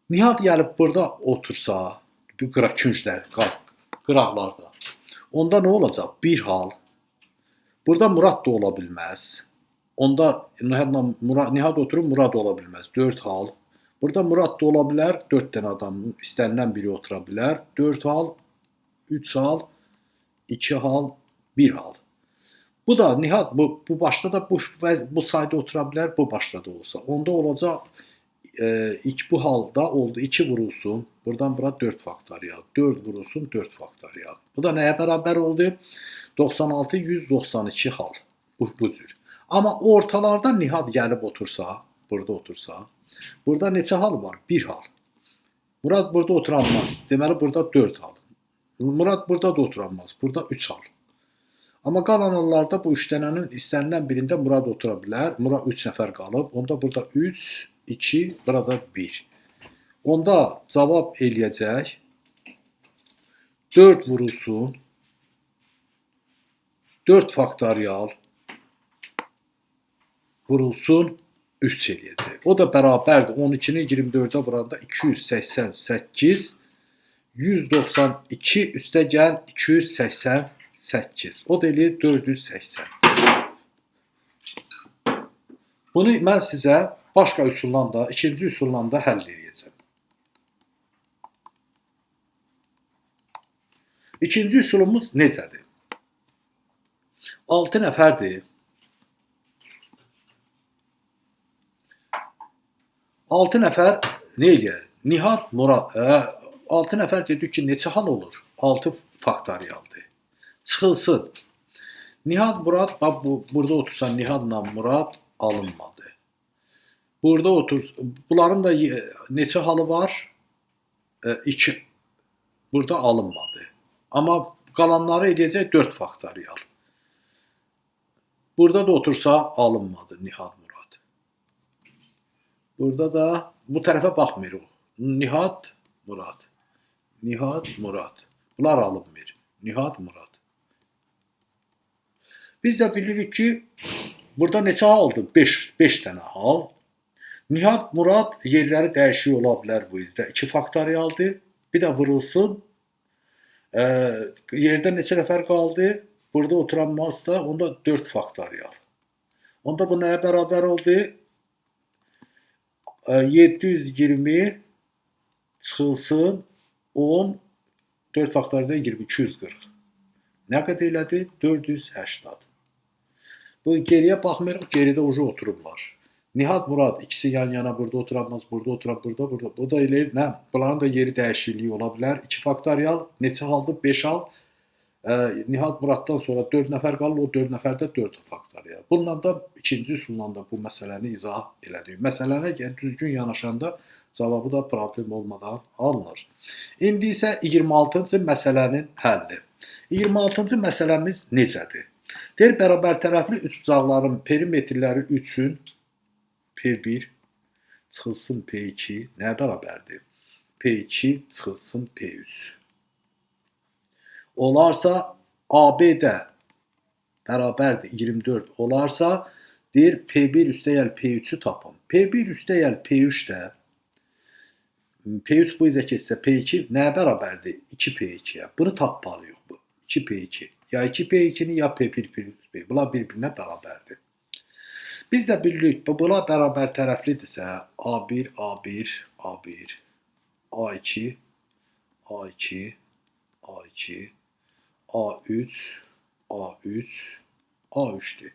Nihad gəlib burada otursa, küncdə, qıraqlarda, onda nə olacaq? Bir hal. Burada Murad da ola bilməz. Onda Nihad oturub, Murad ola bilməz. 4 hal. Burada Murad da ola bilər, 4 dənə adam, istənilən biri otura bilər. 4 hal, 3 hal, 2 hal, 1 hal. Bu da Nihad, bu başda da bu sayda otura bilər, bu başda da olsa. Onda olacaq, bu halda oldu 2 vurulsun, buradan bura 4 faktorial, 4 vurulsun 4 faktorial. Bu da nəyə bərabər oldu? 96, 192 hal. Bu cür. Amma ortalarda Nihad gəlib otursa, burada otursa, burada neçə hal var? 1 hal. Murad burada oturanmaz. Deməli, burada 4 hal. Murad burada da oturanmaz. Burada 3 hal. Amma qalan hallarda bu 3 dənənin istənilən birində Murad otura bilər. Murad 3 nəfər qalıb. Onda burada 3, 2, burada 1. Onda cavab eləyəcək 4 vurulsun 4 faktorial vurulsun 3 eləyəcək. O da bərabərdir. 12-ni 24-ə vuranda 288, 192 üstə gəl 288. O da eləyir 480. Bunu mən sizə başqa üsulla da, ikinci üsulla da həll eləyəcəm. İkinci üsulumuz necədir? 6 nəfərdir. 6 nəfər nə eləyər? Nihad, Murad, 6 nəfər dedik ki, neçə hal olur? 6 faktorialdır. Çıxılsın. Nihad, Murad, bax, burada otursan Nihadla Murad alınmadı. Burada otur, bunların da neçə halı var? 2. Burada alınmadı. Amma qalanları eləyəcək 4 faktorial. Burada da otursa alınmadı Nihad, Murad. Burada da bu tərəfə baxmırıq. Nihad, Murad. Nihad, Murad. Bunlar alınmır. Nihad, Murad. Biz də bilirik ki, burada neçə haldır? 5 dənə hal. Nihad, Murad yerləri dəyişik ola bilər bu izdə. 2 faktorialdır. Bir də vurulsun. Yerdə neçə nəfər qaldı? Burada oturanmaz da, onda 4 faktorial. Onda bu nəyə bərabər oldu? 720 çıxılsın 10, 4 faktorialda 20, 240. Nə qədər elədi? 480. Bu geriyə baxmırıq, geridə ucu oturublar. Nihad, Murad ikisi yan yana burada oturanmaz, burada oturan, burada, burada. Bu da eləyir, nə? Bunların da yeri dəyişikliyi ola bilər. 2 faktorial neçə haldır? 5 hal. Nihad Muraddan sonra 4 nəfər qalır, o 4 nəfərdə 4 faktorial. Bununla da ikinci üsulla da bu məsələni izah elədik. Məsələnə düzgün yanaşanda cavabı da problem olmadan alınır. İndi isə 26-cı məsələnin həlli. 26-cı məsələmiz necədir? Deyir, bərabər tərəfli üçbucaqların perimetrləri üçün P1 çıxılsın P2 nəyə bərabərdir? P2 çıxılsın P3. Olarsa AB-də bərabərdir 24 olarsa, deyir P1 üstəgəl P3-ü tapın. P1 üstəgəl P3 də P3 bu izə keçsə P2 nəyə bərabərdir? 2P2-yə. Bunu tapmalıyıq bu. 2P2. Ya 2P2-ni ya P1 P3. Bunlar bir-birinə bərabərdir. Biz də bilirik, bunlar bərabər tərəflidirsə A1, A1, A1, A2, A2, A2, A3, A3, A3-dür.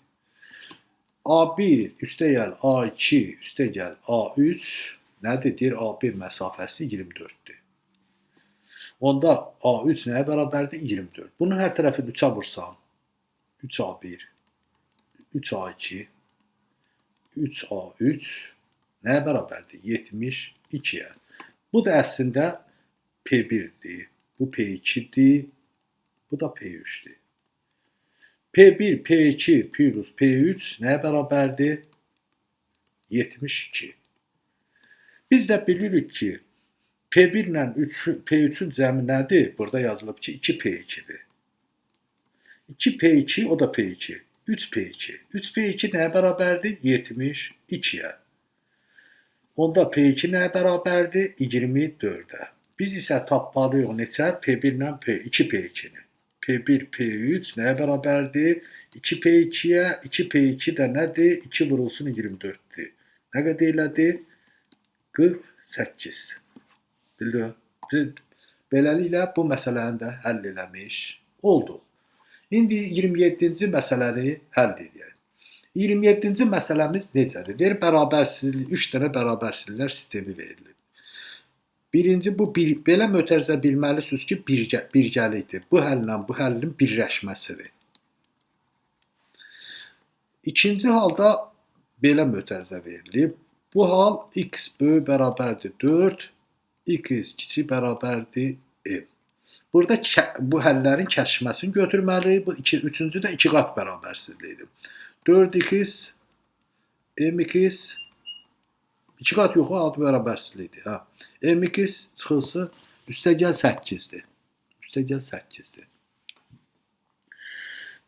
A1 üstəgəl A2 üstəgəl A3 nədir? Deyir, AB məsafəsi 24-dür. Onda A3 nəyə bərabərdir? 24. Bunun hər tərəfini 3-ə vursam, 3A1, 3A2, 3A3 nəyə bərabərdir? 72-yə. Bu da əslində P1-dir, bu P2-dir, bu da P3-dür. P1, P2 plus P3 nəyə bərabərdir? 72. Biz də bilirik ki, P1 ilə P3-ün cəmi nədir? Burada yazılıb ki, 2P2-dir. 2P2, o da P2. 3P2. 3P2 nəyə bərabərdir? 72-yə. Onda P2 nəyə bərabərdir? 24-ə. Biz isə tapmalıyıq neçə? P1 ilə 2P2-ni. P1, P3 nəyə bərabərdir? 2P2-yə. 2P2 də nədir? 2 vurulsun 24-dür. Nə qədər elədi? 48. Bildin? Beləliklə bu məsələni də həll eləmiş olduq. İndi 27-ci məsələni həll edək. 27-ci məsələmiz necədir? Deyir, bərabərsizlik, 3 dənə bərabərsizliklər sistemi verilib. Birinci, bu bir, belə mötərizə bilməlisiniz ki, birgəlikdir. Bu həllə bu həllin birləşməsidir. İkinci halda belə mötərizə verilib. Bu hal x böyük bərabərdir 4, x kiçik bərabərdir m. Burada bu həllərin kəsişməsini götürməliyik. Bu üçüncü də 2 qat bərabərsizliyidir. 4x, mx, 2 qat yox, adi bərabərsizlikdir. Hə. Mx çıxılsın, üstəgəl 8-dir. Üstəgəl 8-dir.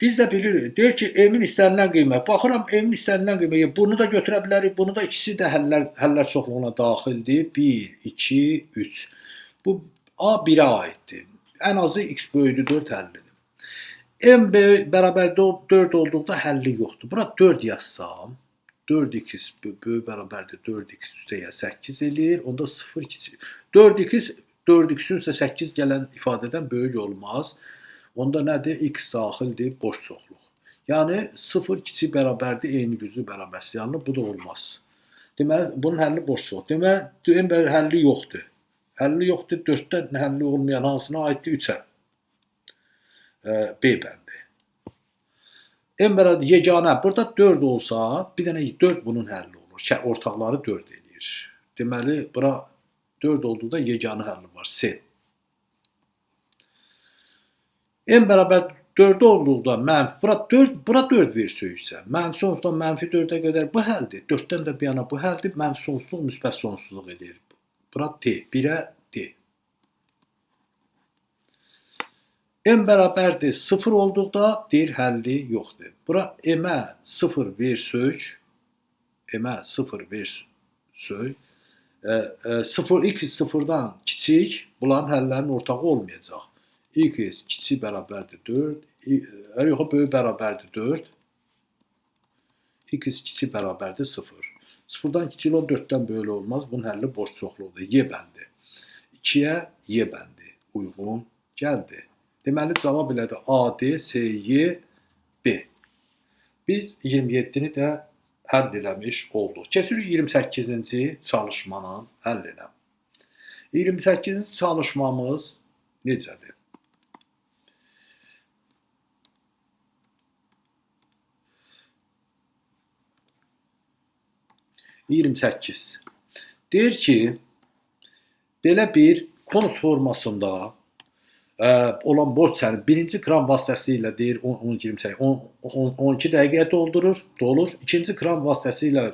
Biz də bilirik, deyir ki, m-in istənilən qiymət. Baxıram, m-in istənilən qiyməti. Bunu da götürə bilərik, bunu da ikisi də həllər çoxluğuna daxildir. 1, 2, 3. Bu A 1-ə aiddir. Ən azı x böyüdür 4 həllidir. M bərabər 4 olduqda həlli yoxdur. Bura 4 yazsam, 4x böyük bərabərdir 4x üstəgəl 8 eləyir. Onda 0 kiçik. 4x, 4x-ün üstə 8 gələn ifadədən böyük olmaz. Onda nədir? X daxildir boş çoxluq. Yəni 0 kiçik bərabərdir eyni güclü bərabərsizlik. Yəni bu da olmaz. Deməli bunun həlli boş çoxluq. Deməli m həlli yoxdur. Həlli yoxdur. 4-dən həlli olmayan hansına aiddir? 3-ə. B bəndi. M bərabər yeganə. Burada 4 olsa, bir dənə 4 bunun həlli olur. Ortaqları 4 eləyir. Deməli bura 4 olduqda yeganə həlli var. C. M bərabər 4 olduqda mənfi, bura 4 versəyiksə, mənfi sonsuzdan mənfi 4-ə qədər bu həldir. 4-dən də bir yana bu həldir. Mənfi sonsuzluq müsbət sonsuzluq edir. Bura D, 1-ə D. M bərabərdir 0 olduqda deyir həlli yoxdur. Bura M-ə 0 versək, M-ə 0 versək, 0, x 0-dan kiçik, bunların həllərinin ortağı olmayacaq. X kiçik bərabərdir 4, yox, böyük bərabərdir 4, x kiçik bərabərdir 0. 0-dan kiçik olan 4-dən böyük olmaz. Bunun həlli boş çoxluqdur. Y bəndi. 2-yə Y bəndi uyğun gəldi. Deməli, cavab elədir A, D, C, Y, B. Biz 27-ni də həll eləmiş olduq. Keçirik 28-ci çalışmanın həllinə. 28-ci çalışmamız necədir? ...28. Deyir ki, belə bir konus formasında olan boş çəni birinci kran vasitəsilə deyir 12 dəqiqəyə doldurur, dolur. İkinci kran vasitəsilə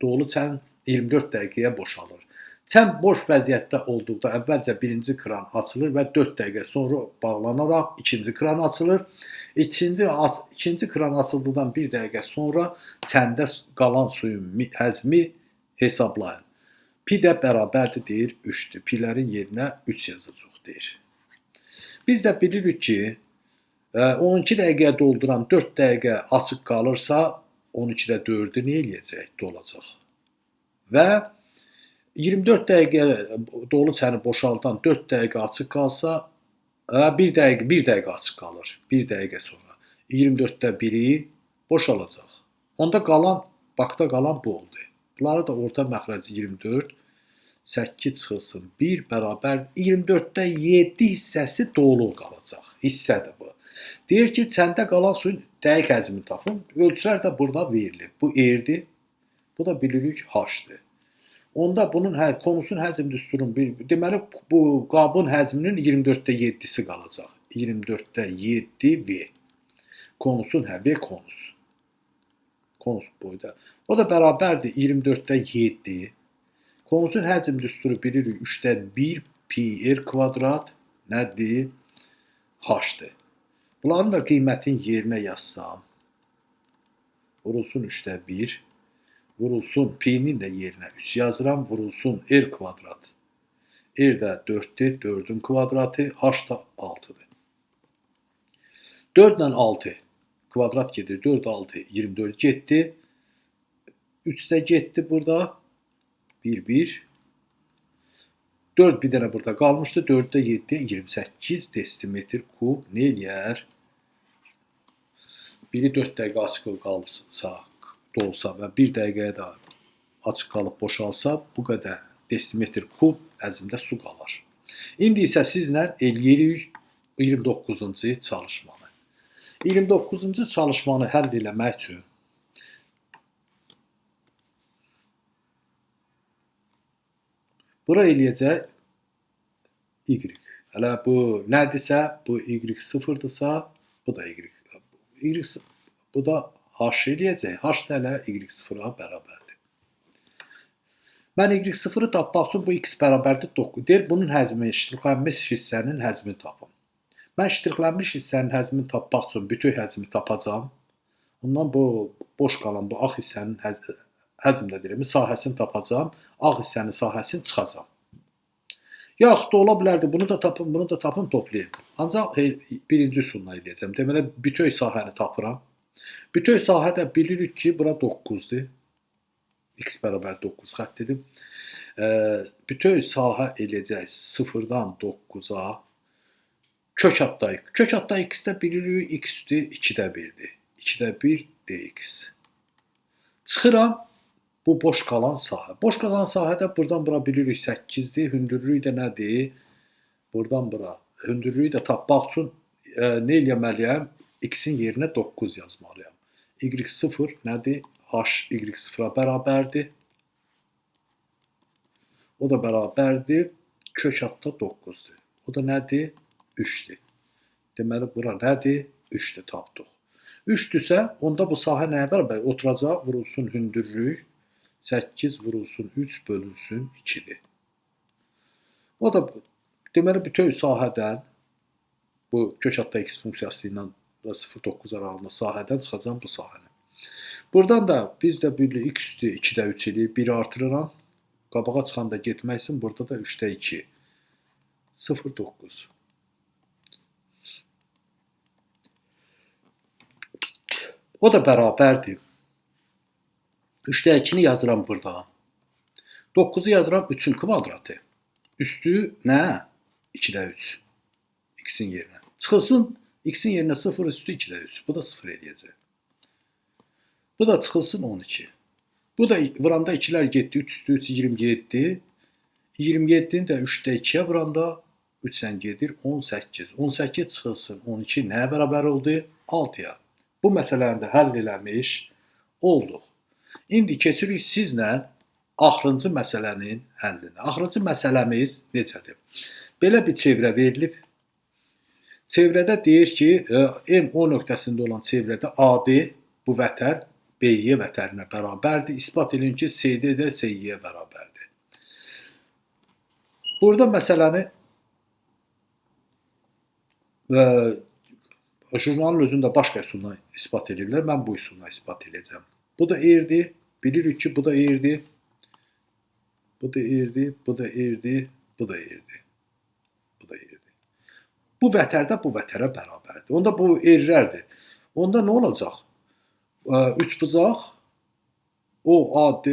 dolu çən 24 dəqiqəyə boşalır. Çən boş vəziyyətdə olduqda əvvəlcə birinci kran açılır və 4 dəqiqə sonra bağlanaraq ikinci kran açılır. İkinci kran açıldıqdan 1 dəqiqə sonra çəndə qalan suyun həcmi hesablayın. Pi də bərabərdir deyir 3-dür. Pilərin yerinə 3 yazacaq deyir. Biz də bilirik ki, 12 dəqiqəyə dolduran 4 dəqiqə açıq qalırsa, 12-də 4-ü nə eləyəcək? Dolacaq. Və 24 dəqiqə dolu çəni boşaldan 4 dəqiqə açıq qalsa, 1 dəqiqə açıq qalır. 1 dəqiqə sonra. 24-də 1-i boşalacaq. Onda qalan, bakda qalan bu oldu. Bunları da orta məxrəci 24, 8 çıxılsın 1 bərabər 24-də 7 hissəsi dolu qalacaq. Hissədir bu. Deyir ki, çəndə qalan suyun dəqiq həcmini tapın. Ölçülər də burada verilib. Bu R-dir. Bu da bilirik H-dır. Onda bunun konusun həcm düsturunun deməli bu qabın həcminin 24-də 7-si qalacaq. 24-də 7 V. Konusun V konus. Konus boyda. O da bərabərdir 24-də 7. Konusun həcm düsturu bilirik 3-də 1 pi r kvadrat nədir? H-dır. Bunların da qiymətini yerinə yazsam, vurulsun 3-də 1, vurulsun pi-nin də yerinə 3 yazıram, vurulsun r kvadrat. R də 4-dür, 4-ün kvadratı, h da 6-dır. 4 ilə 6 kvadrat gedir, 4, 6, 24 getdi. 3 də getdi burada. 1, 1. 4 bir dənə burada qalmışdı. 4-də 7, 28 desimetr kub nə eləyər? Biri 4 dəqiqə açıq qalsa, dolsa və 1 dəqiqəyə də açıq qalıb boşalsa, bu qədər desimetr kub həcmdə su qalar. İndi isə sizlə eləyirik 29-cu çalışmanı. 29-cu çalışmanı həll eləmək üçün Bura eləyəcək y. Hələ bu nədirsə, bu y 0-dırsa, bu da y. Y, bu da h eləyəcək. H da hələ y0-a bərabərdir. Mən y0-ı tapmaq üçün bu x bərabərdir 9. Deyir, bunun həcmi, ştrixlənmiş hissənin həcmini tapın. Mən ştrixlənmiş hissənin həcmini tapmaq üçün bütöv həcmi tapacağam. Ondan bu boş qalan bu ağ hissənin həcm də deyirəm, sahəsini tapacağam. Ağ hissənin sahəsini çıxacağam. Yaxud da ola bilərdi, bunu da tapın, bunu da tapın, toplayın. Ancaq birinci üsulla eləyəcəm. Deməli, bütöv sahəni tapıram. Bütöv sahədə bilirik ki, bura 9-dur. X bərabər 9 xətt dedim. Bütöv sahə eləyəcək 0-dan 9-a. Kök atda. Kök atda x-də bilirik, x-dir 2-də 1-dir. 2-də 1 dx. Çıxıram bu boş qalan sahə. Boş qalan sahədə buradan bura bilirik 8-dir. Hündürlüyü də nədir? Buradan bura. Hündürlüyü də tapmaq üçün nə eləməliyəm? X-in yerinə 9 yazmalıyam. Y0 nədir? H Y0-a bərabərdir. O da bərabərdir. Kök atda 9-dur. O da nədir? 3-dür. Deməli, bura nədir? 3-dür, tapdıq. 3-dürsə, onda bu sahə nəyə bərabər? Oturacaq, vurulsun hündürlük. 8 vurulsun 3 bölünsün 2-dir. O da, deməli, bütöv sahədən, bu kök atda x funksiyası ilə 0,9 aralığında sahədən çıxacam bu sahəni. Buradan da biz də bilirik x üstü 2-də 3 eləyir, 1-i artırıram. Qabağa çıxanda getmək üçün burada da 3-də 2. 0,9. O da bərabərdir. 3-də 2-ni yazıram burada. 9-u yazıram 3-ün kvadratı. Üstü nə? 2-də 3. X-in yerinə. Çıxılsın x-in yerinə 0 üstü 2-də 3. Bu da 0 eləyəcək. Bu da çıxılsın 12. Bu da vuranda 2-lər getdi. 3 üstü 3, 27. 27-ni də 3-də 2-yə vuranda 3-dən gedir 18. 18 çıxılsın 12 nəyə bərabər oldu? 6-ya. Bu məsələni də həll eləmiş olduq. İndi keçirik sizlə axırıncı məsələnin həllinə. Axırıncı məsələmiz necədir? Belə bir çevrə verilib. Çevrədə deyir ki, M O nöqtəsində olan çevrədə AD bu vətər BY vətərinə bərabərdir. İspat edin ki, CD də CY-yə bərabərdir. Burada məsələni jurnalın özündə başqa üsulla ispat ediblər. Mən bu üsulla ispat edəcəm. Bu da R-dir. Bilirik ki, bu da R-dir. Bu da R-dir, bu da R-dir, bu da R-dir. Bu da R-dir. Bu vətər də bu vətərə bərabərdir. Onda bu R-lərdir. Onda nə olacaq? Üçbucaq OAD,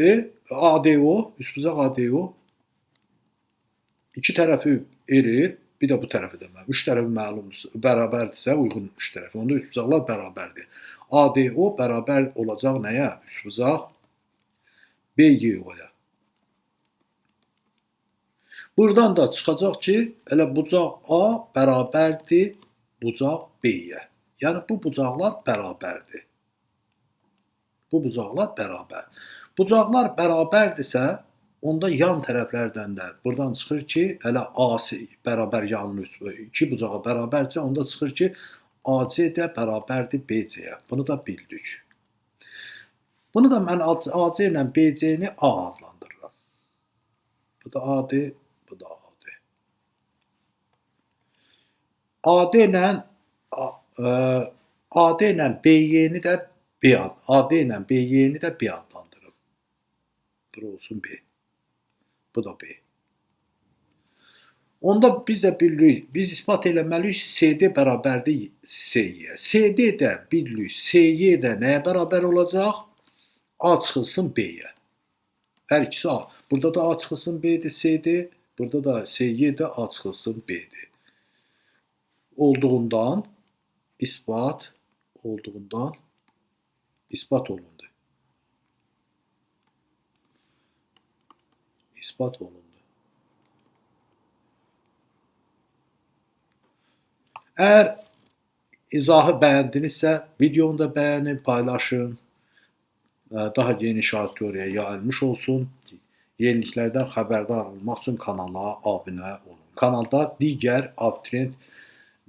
ADO, üçbucaq ADO iki tərəfi R, bir də bu tərəfi də məlum. Üç tərəfi məlumdur, bərabərdirsə, uyğun üç tərəfi. Onda üçbucaqlar bərabərdir. ADO bərabər olacaq nəyə? Üçbucaq BYO-ya. Buradan da çıxacaq ki, elə bucaq A bərabərdir bucaq B-yə. Yəni, bu bucaqlar bərabərdir. Bu bucaqlar bərabər. Bucaqlar bərabərdirsə, onda yan tərəflərdən də buradan çıxır ki, elə AC bərabər yanlı iki bucağa bərabərdirsə, onda çıxır ki, AC də bərabərdir BC-yə. Bunu da bildik. Bunu da mən AC ilə BC-ni A adlandırıram. Bu da A-dir, bu da A-dir. AD ilə BY-ni də B AD ilə BY-ni də B adlandırım. Bura olsun B. Bu da B. Onda biz də bilirik, biz ispat eləməliyik ki, CD bərabərdir CY-yə. CD də bilirik, CY də nəyə bərabər olacaq? A çıxılsın B-yə. Hər ikisi A. Burada da A çıxılsın B-dir, CD. Burada da CY də A çıxılsın B-dir. Olduğundan ispat olundu. İspat olundu. Əgər izahı bəyəndinizsə, videonu da bəyənin, paylaşın. Daha geniş auditoriyaya yayılmış olsun. Yeniliklərdən xəbərdar olmaq üçün kanala abunə olun. Kanalda digər abituriyent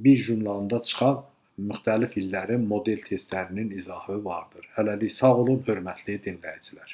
bir jurnalında çıxan müxtəlif illərin model testlərinin izahı vardır. Hələlik sağ olun, hörmətli dinləyicilər.